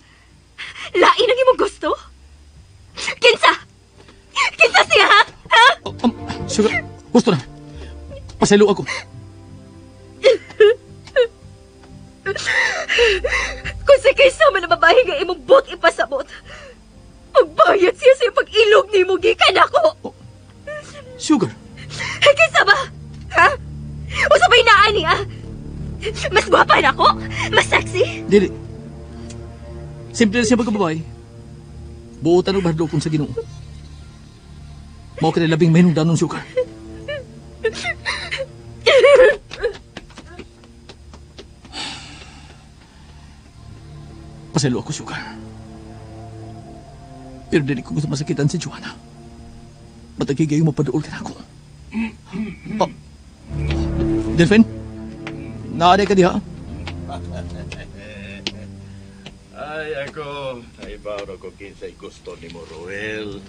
lain ang imong gusto? Kinsa? Kinsa siya, ha? Ha? Sugar, gusto na. Pasaylo ako. Kung si kaysa man na babae nga imong buot ipasabot, magbayad siya sa iyong pag-ilog ni mo gikan ako. Oh, Sugar. Kinsa ba? Ha? Usabay naa niya? Mas gwapa na ako? Mas sexy? Dili. Simple na siya pagkababae. Buotan og bahadlokon sa Ginoo. Mao ka na labing mahinungdanon, Sugar. Pasaylo ako, Sugar. Pero dili ko gusto masakitan si Joanna. Matagigay mapaduol ka na ako. Oh. Delphin? Naaday ka diha? Ay, ako. Naibaw na ko kinsay gusto ni mo, Ruel.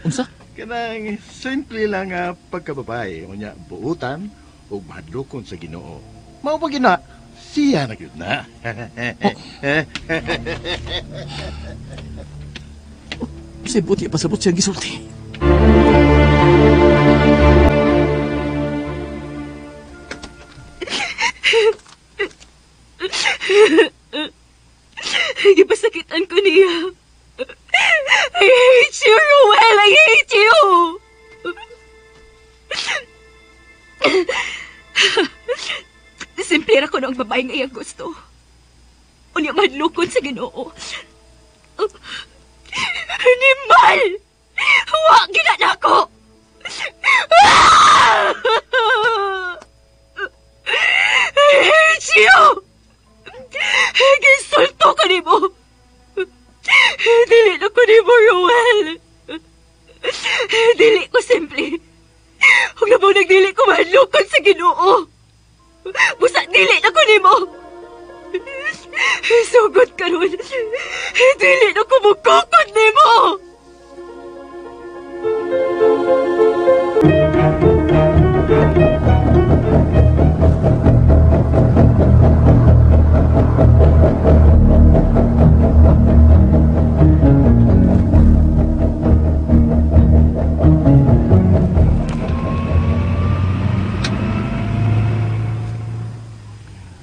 Unsa? Kanang simple lang nga pagkababae. Unya, buutan ug mahadlokon sa Ginoo. Mao pa gina, siya na gyud na. Oh. Unsay buti pasabot siyang gisulti. Gipasakitan ko niya. I hate you, Ruel! I hate you! Simple ra ko ang babae nga iyang gusto. Unya madlukon sa Ginoo. Animal! Wa gina nako. I hate you! Gisulto ka nimo. Dili na ko nimo, Ruel. Dili ko simple. Huwag na mo nagdili ko mahadlokon sa Ginoo. Busa, dili na ko nimo. Sugod karon. Dili na ko mukukod nimo.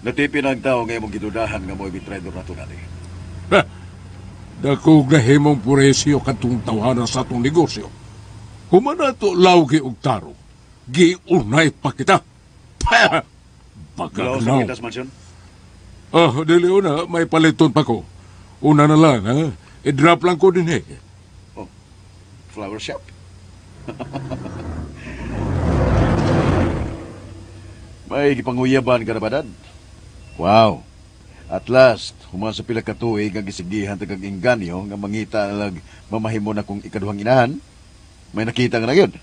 Natipin ang tao nga imong gidudahan nga mo'y bitrador na tunali. Dakog na himong puresyo katong tawhana sa atong negosyo. Humana to lawgi og taro. Giunay pa kita. Bagagnaw. Ah, dili una, may paliton pa ko. Una na lang, ha? I-drop lang ko din, eh. Oh, flower shop? May gipanguyaban ka na ba, Dad? Wow. At last, human sa pila ka tuig nga gisigihan tagag inganyo nga mangita lag mamahimo na kong ikaduhang inahan, may nakita nga na yun.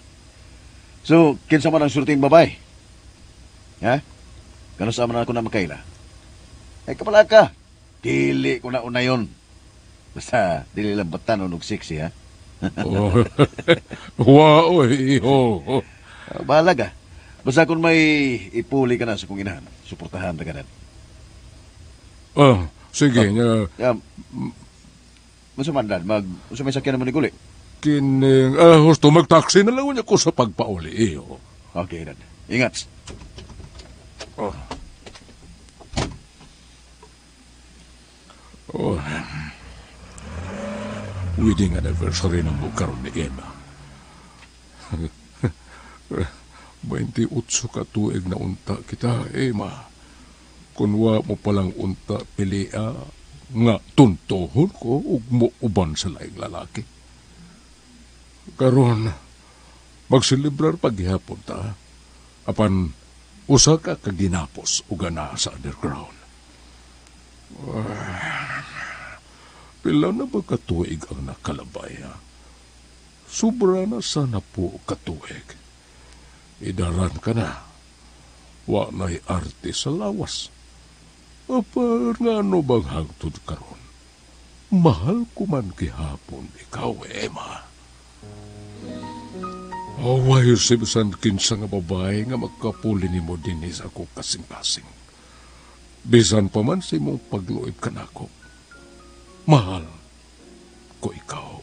So, kinsa man ang surting babae? Ha? Kano sa man ako na makaila? Ay, kapala ka. Dili ko na una yun. Basta, dili lang batanon og sexy, ha? Oh. Wow, iho. Bahala ka. Basta kung may ipuli ka na sa kong inahan, suportahan ta ka na. Oh, sige. Unsa man, Dad? Unsa may sakyan naman ni Guli? Kining, husto magtaksi na lang niya ko sa pagpauli, iho. Okay, Dad. Ingat. Oh. Oh. Wedding anniversary ng bukaron ni Emma. 28 ka tuig na unta kita, Emma. Kunwa mo palang unta pilia nga tuntohon ko ug muuban sa laing lalaki. Karon magselebrar paghihapon ta, apan usa ka kaginapos ug ana sa underground. Pila na ba katuig ang nakalabay, ha? Sobra na sana po katuig. Idaran ka na. Wa na'y arte sa lawas. Apar nga ano bang hangtod karon? Mahal ko man gihapon ikaw, Emma. Away, bisan kinsa nga babae nga magkapuli nimo dinhi sa ako kasing-kasing. Bisan pa man sa imong pagluib kanako. Mahal ko ikaw.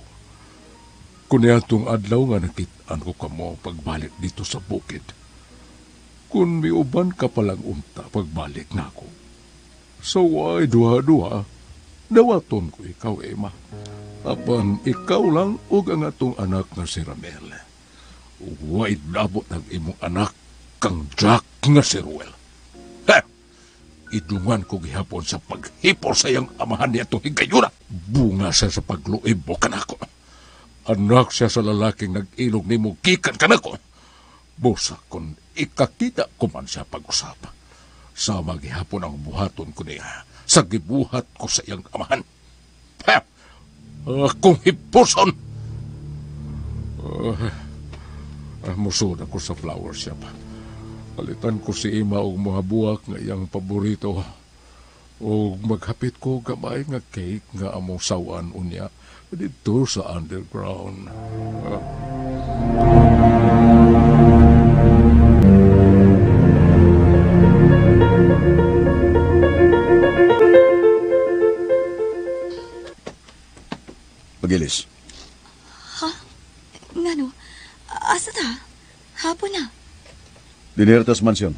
Kung niatong adlaw nga nakit-an ko kamo pagbalik dito sa bukid. Kung miuban ka palang unta pagbalik nako. So ay duha-duha, dawaton ko ikaw, Emma. Apan ikaw lang ug ang atong anak nga si Ramel. Way dabot ang imong anak kang Jack nga si Ruel. Ha! Idungan ko gihapon sa paghipo sa iyang amahan niya itong higayuna. Bunga siya sa pagluib mo kanako. Anak siya sa lalaking nag-ilog nimo gikan kanako. Busa kung ikakita ko man siya pag-usap. Sa maghihapon ang buhaton ko niya sa gibuhat ko sa iyang amahan. Ha! Akong hipuson! Musod ako sa flower shop. Palitan ko si Ima og mga buwak nga iyang paborito. O maghapit ko gamay nga cake nga among sawan unya dito sa underground. Pagilis. Ha? Ngano? Asa ta? Hapon na. Dinirtas Mansion.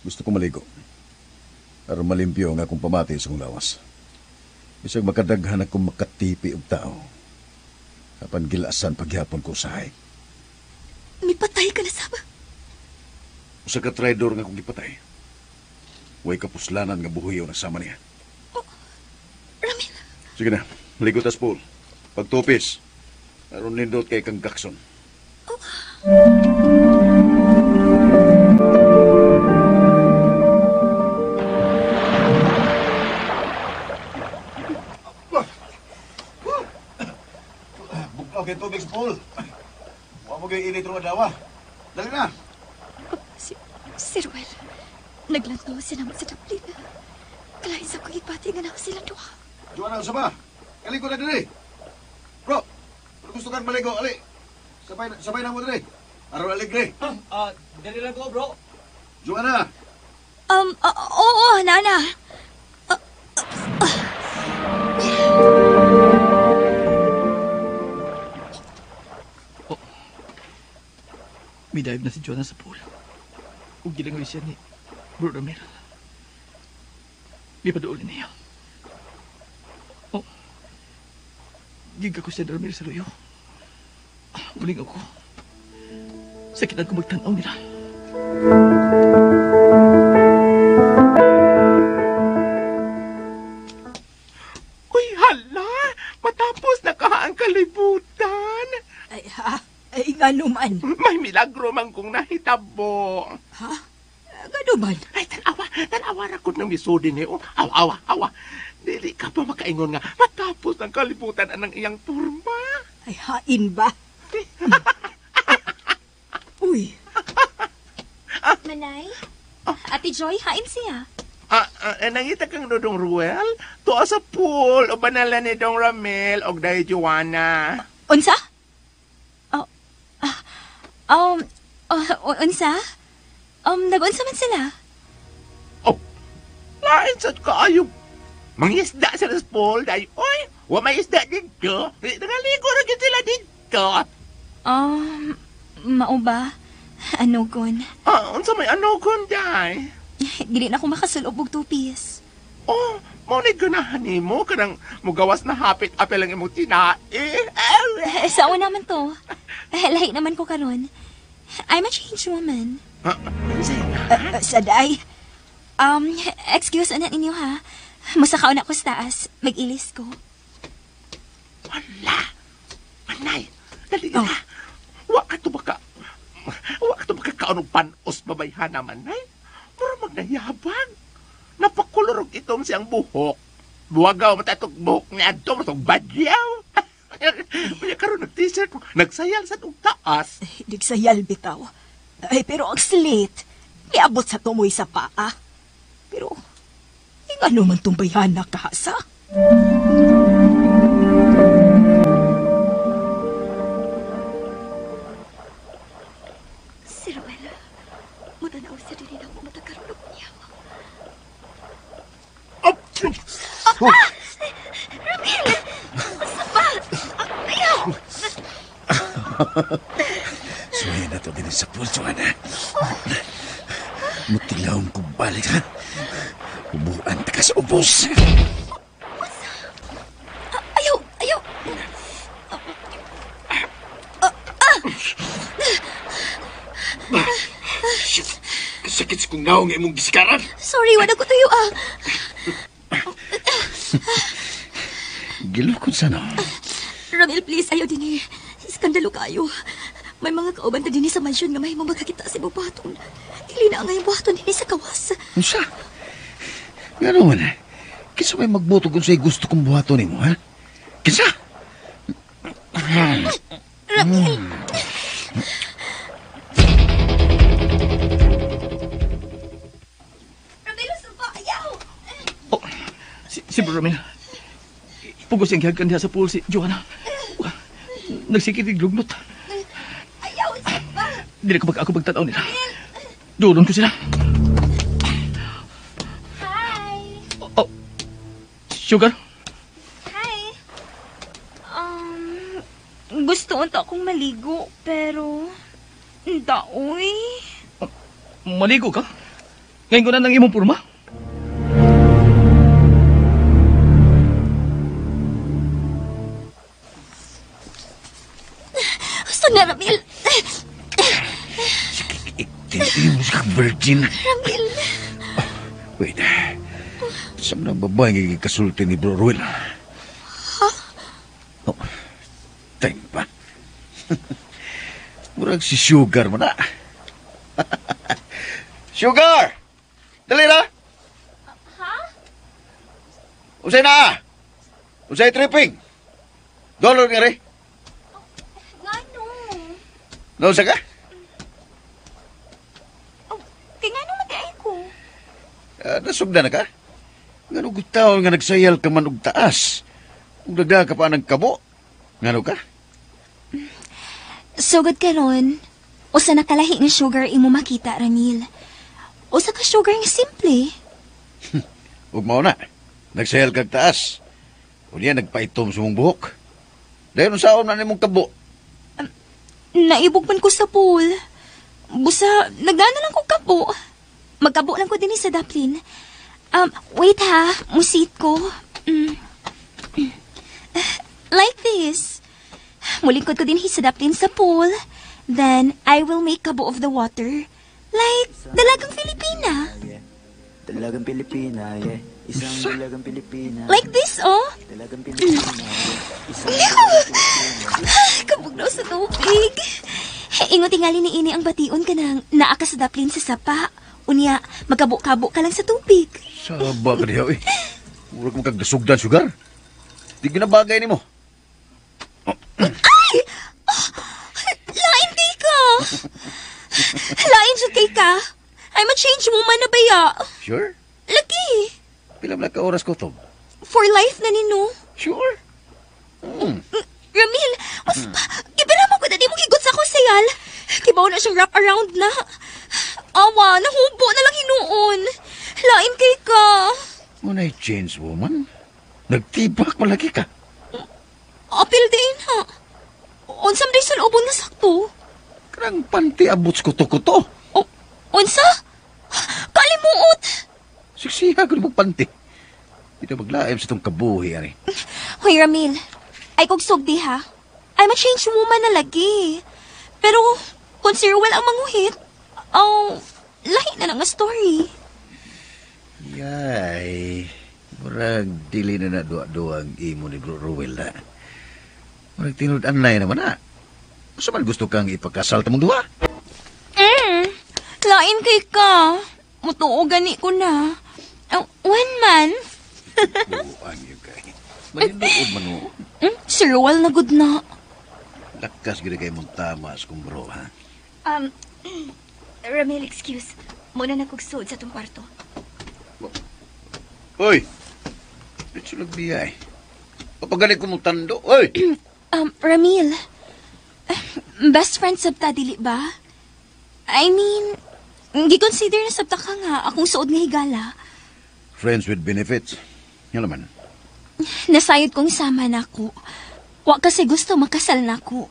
Gusto ko maligo. Aron malimpyo ang akong pamati sa kong lawas. Bisag makadaghan akong makatipi og tao. Apan gilasan pagyapon ko usahay. Mipatay ka na saba. Usa ka traidor nga akong gipatay. Way kapuslanan nga buhiyo nagsama niya. Oh, Ramil. Sige na, maligo tas pool. Pagtupis. Aron nindot kay kang gakson. Oh. Okay, tubig sa pool. Huwag mo kayo init ng adawa. Dali na! Si Ruel, naglantaw siya naman sa daplin. Kalahin sa kong ipati nga na ako silang duha. Joanna, usa ba? Kaliko na dali. Bro, gusto kang maligo, ali. Sabay na mo dali. Aron alegre. Dali lang ko, bro. Joanna! Oo, nana. Midive na si Joanna sa pool. Ug gilangoy siya ni Bro Ramil. Di pa doon niya. Oh, giga ko siya Ramil sa luyo. Muling ako. Sakitan ko magtanaw nila. Uy, hala! Matapos na ka ang kalibutan. Ay, ha? Ay, nga naman. May milagro man kong nahitabo. Ha? Gano man? Ay, tanawa ra ko ng misudin eh. Oh, awa, awa. Dili ka pa makaingon nga matapos ang kalibutan anang iyang purma. Ay, hain ba? Uy. Manay, Ate Joy, hain siya. Nangita kang Dodong Ruel? Tuwa sa pool, o banala ni Dong Ramil, o dahil Joanna. Unsa? Unsa? Nag-unsa man sila? Oh, lain sa kaayo. Mangisda sila sa pool, dahil, oy, wa may isda dito. Nangaligo na sila dito. Mao ba? Anugon. Unsa may anugon, day? Dili na ako makasulob og two-piece. Oh, mao ni ganahan nimo kanang mugawas na hapit apel ang imong tinae. Sao naman to? Lahi naman ko karon. I'm a changed woman. Saday. Excuse na ninyo ha. Musakaw na ko sa taas. Mag-ilis ko. Wala. Manay. Dali na. Wa ka to baka. Wa ka to baka kaunong panos babayhana manay. Mura magnayabang. Napakulorog itom siyang buhok. Buwagaw matatog buhok niya adto matog badyaw. Unya karon nag-t-shirt, nagsayal sa og taas. Nagsayal bitaw. Ay, pero ang slit, niabot sa tumoy sa paa. Pero, ano man tong bayhana kahasa? Si Ruel, mutanaw siya din na ako matakarulog niya. Oh! Ah! Ramil! Basta ba? Ayaw! Suwayan na to din sa pool, Joanna. Mutilawang ko balik, ha? Ubuan ta ka sa ubos. Ayaw! Ayaw! Shit! Kasakit sa kong naong imong gisikaran. Sorry, wala ko tayo, ah. Gilukod sana. Ramil, please, ayaw din eh. Iskandalo kayo. May mga kauban ta din sa mansyon nga may makakita sa imong buhaton. Dili na ang ngayong buhaton din sa kawas. Unsa? Nga naman eh. Kinsa may magbuto kung sa'y gusto kong buhaton nimo, ha? Kinsa? Ramil! Si Bro Ramil. Pugos siyang gihagkan diha sa pool si Joanna. Nagsikit yung lugnot. Ayaw sa pa. Dili ko ako magtanaw nila. Dulon ko sila. Hi. Oh, Sugar? Hi. Gusto unta akong maligo, pero... Daoy. Maligo ka? Ngayon ko na ng imong purma? Gusto na, Ramil. Tintin mo sa virgin. Ramil. Wait. Sa mga babae nga kasulti ni Bro Ruel. Ha? Oh, time pa. Murag si Sugar mo na. Sugar! Dali na! Ha? Usay na! Usay tripping! Dolor nga rin. Ngano? Nausa ka? Oh, kay ngano man di ay ko? Nasugda na ka? Ngano gutaon nga nagsayal ka man og taas? Ug dagda ka pa ng kabo? Ngano ka? Sugod karon, usa na kalahi nga sugar imo makita, Ramil. Usa ka sugar nga simple. Ug mao na. Nagsayal kag taas. Unya nagpaitom sa mong buhok. Dayon unsaon na nimong kabo? Naibog man ko sa pool. Busa, nagdana lang ko kabo. Magkabo lang ko din sa daplin. Wait ha, musit ko. Like this. Mulingkod ko din sa daplin sa pool. Then, I will make kabo of the water. Like, dalagang Filipina. Dalagang Pilipina, yeah. Isang dalagang Pilipina. Like this, oh. Dalagang Pilipina, yeah. Isang dalagang Pilipina. Kabugnaw sa tubig. Ingot tingali ni ini ang bation ka nang naa ka sa daplin sa sapa. Unya, magkabo-kabo ka lang sa tubig. Saba ka diha, eh. Murag mo kag nasugdan, sugar. Di ginabagay nimo. Ay! Oh, lain kay ka. Lain siya kay ka. I'm a change woman na baya. Sure? Lagi. Pila man ka oras ko to? For life na nino. Sure? Ramil, mas gibira mo ko na di mo higot sa akong sayal. Kibaw na siyang wrap around na. Awa, nahubo na lang hinuon. Lain kay ka. Unay change woman. Nagtibak malagi ka. Apil din ha. Unsam day sulobon nga sakto. Karang panty abot sa kuto-kuto. Oh, unsa? Kalimuot. Siksiha ko ni panty. Di na maglaim sa itong kabuhi, ani. Hoy, Ramil. Ay kog sugdi ha. I'm a change woman na lagi. Pero, kung si Ruel ang manguhit, oh, lahi na lang ang story. Yay. Murag dili na na duwa-duwa ang imo ni Bro Ruel na. Murag tinud-anay naman na. Unsa man gusto kang ipakasal tamong duha? Lain kay ka. Mutuo gani ko na. 1 month. Buang yun kay. Maninuod man mo. Si Ruel na good na. Lakas gid kay mong tama sa kong bro, ha? Ramil, excuse. Muna na kog suod sa tong kwarto. Hoy! Dito nagbiyay. Papagali ko mong tando. Hoy! Ramil, best friend sabta, dili ba? I mean, gi-consider na sabta ka nga akong suod nga higala. Friends with benefits. Yan naman. Nasayod kong sama na ako. Wa kasi gusto makasal na ako.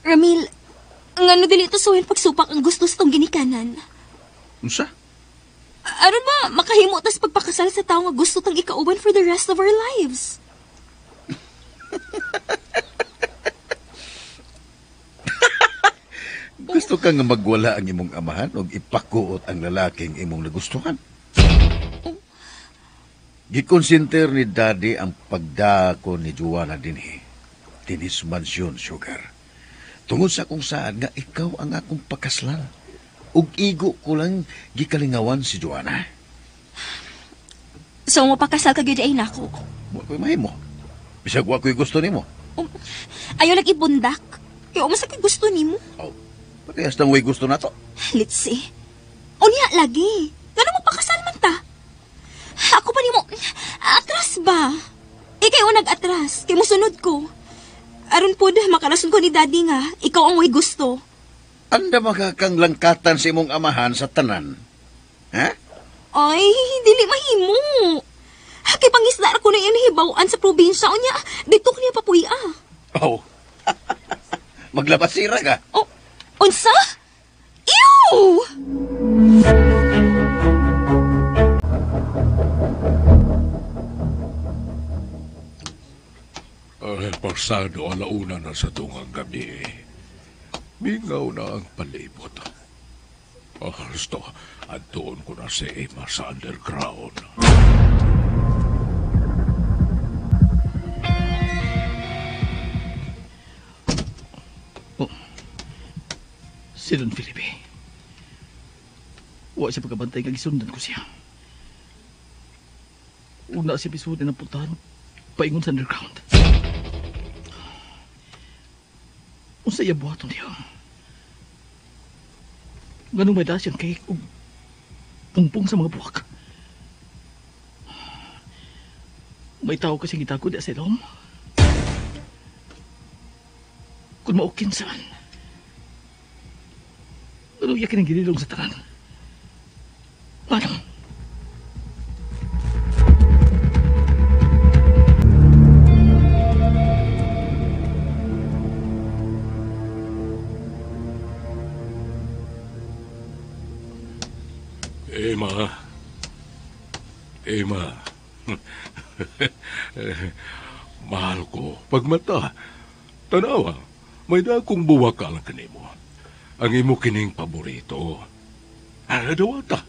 Ramil, ngano dili to suhin pagsupak ang gusto sa tong ginikanan? Unsa? Aron ba makahimo tas pagpakasal sa tawo nga gusto tang ikauban for the rest of our lives? Gusto ka nga magwala ang imong amahan o ipakuot ang lalaking imong nagustuhan? Gikonsinter ni Daddy ang pagdako ni Joanna dinhi. Dinis mansyon, sugar. Tungod sa kung saan nga ikaw ang akong pakaslan. Ug igo ko lang gikalingawan si Joanna. So, mapakasal ka gyud ay nako. Wa ko'y mahimo. Bisag wa ko'y gusto nimo. Ayaw lang ibundak. Kaya umasa ko'y gusto nimo. Oh, parehas nang way gusto nato. Let's see. Unya lagi. Ngano mo pakasal man ta? Ako pa nimo. Atras ba? Ikay unag atras, kay musunod ko. Aron pod makarason ko ni Daddy nga, ikaw ang way gusto. Anda makakang langkatan sa imong amahan sa tanan. Ha? Ay, dili mahimo. Kay pangisda ko na iyang hibaw-an sa probinsya unya, dito ko niya papuya. Oh. Maglabasira ka. Oh, unsa? Ew! Pasado 1:00 na sa tungang gabi. Mingaw na ang palibot. Gusto, adtuon ko na si Emma sa underground. Oh, si Don Felipe. Wa siya pagkabantay nga gisundan ko siya. Una siya bisuod na puntahan paingon sa underground. Unsa iya buhaton niya? Nganong may dala siyang cake ug pungpong sa mga buwak? May tao kasi gitago di sa ilom. Kung maukin saan, ano iya kinang ginilong sa tanan? Paano? Emma. Emma. Mahal ko, pagmata. Tanawa, may dakong buwak ka lang kanimo. Ang imo kining paborito. Ah, dawata.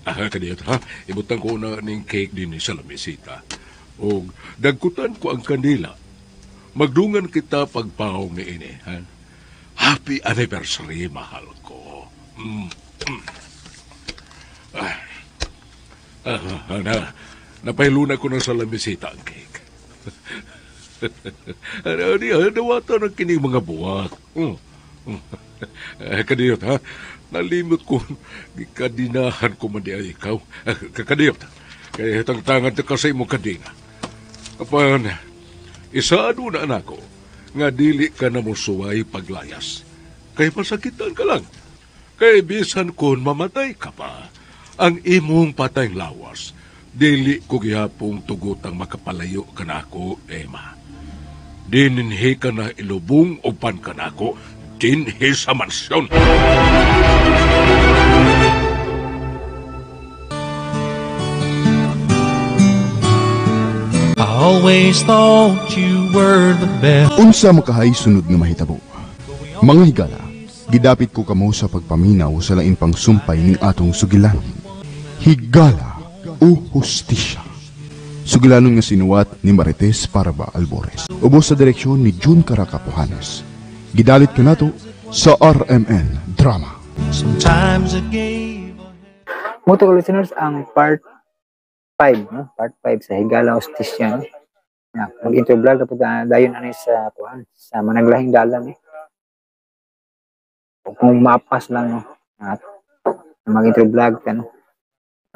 Ah, kaniyot ha. Ibutang ko na ning cake din sa lamisita. Og dagkutan ko ang kandila. Magdungan kita pagpaong ni ini. Ha? Happy anniversary, mahal ko. Mm. Mm. Napahiluna ko na sa lamisita ang cake. Dawata na kining mga buwak. Kadiyot, ha? Nalimot ko, gikadinahan ko man di ay ikaw. Kadiyot, kaya tangtangan ka sa imong kadina. Apan, isaado na anak ko, nga dili ka na musuway paglayas. Kay pasakitan ka lang. Kay bisan kun mamatay ka pa, ang imong patayng lawas, dili ko gihapong tugutang makapalayo ka na ako, Emma. Dininhi ka na ilubong upan ka na ako, dinhi sa mansyon. I always thought you were the best. Unsa makahay sunod nga mahitabo? Mga higala, gidapit ko kamo sa pagpaminaw sa lain pang sumpay ning atong sugilanon. Higala o Hustisya. Sugilanon nga sinuwat ni Marites Paraba Albores. Ubos sa direksyon ni June Caracapohanes. Gidalit kanato sa RMN Drama. Sometimes I gave. Moto listeners, ang part 5, no? Part 5 sa Higala Hustisya, no? Ya, mag-intro vlog na po dayon ani sa kuan, sa managlahing dalan eh. Kung mapas lang, no? At mag-intro vlog ka, no?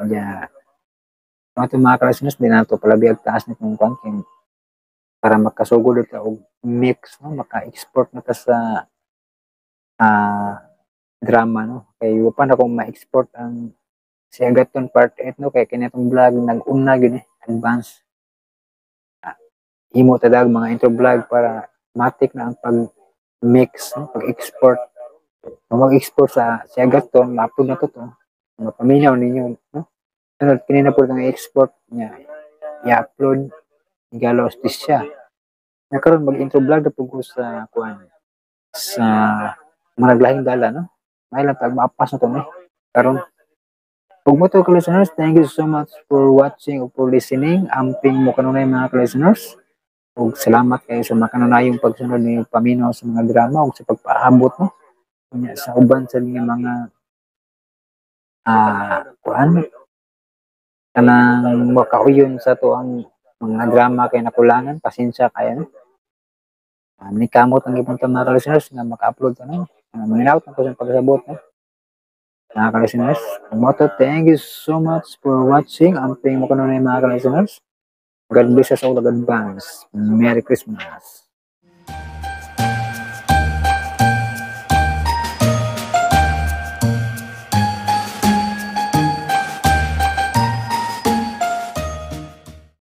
Kaya mga itong mga ka-listeners, di na ito palabi ang taas nitong kuan kay para makasugod ito og mix, no? Maka-export na ta sa drama, no? Kay wa pa na kung ma-export ang si Agaton part 8, no? Kay kini itong vlog nag-una gyud eh, advance. Himo ta dag mga intro vlog para matik na ang pag-mix, no? Pag-export. Kung mag-export sa si Agaton, ma-upload na to. Mapaminaw ninyo, no? Sunod, kini na po itong i-export niya. I-upload Higala Hustisya. Nakaroon mag-intro vlog na po ko sa kuan, sa managlahing dala, no? May lang tag maapas na to, no? Karon pag mo to, ka-listeners, thank you so much for watching or for listening. Amping mo kanunay mga ka-listeners. Ug salamat kayo sa makanunayong pagsunod ninyo paminaw sa mga drama ug sa pagpaabot, no? Unya sa uban sa inyo mga kuan kanang makauyon sa to ang mga drama kay nakulangan, pasensya kayo, no? Nikamot ang gipunta mga ka-listeners nga maka-upload ta, no? Manginawat ang kusang pagsabot, no? Mga ka-listeners, moto, thank you so much for watching. Amping mo kanunay mga ka-listeners. God bless us all in advance. Merry Christmas.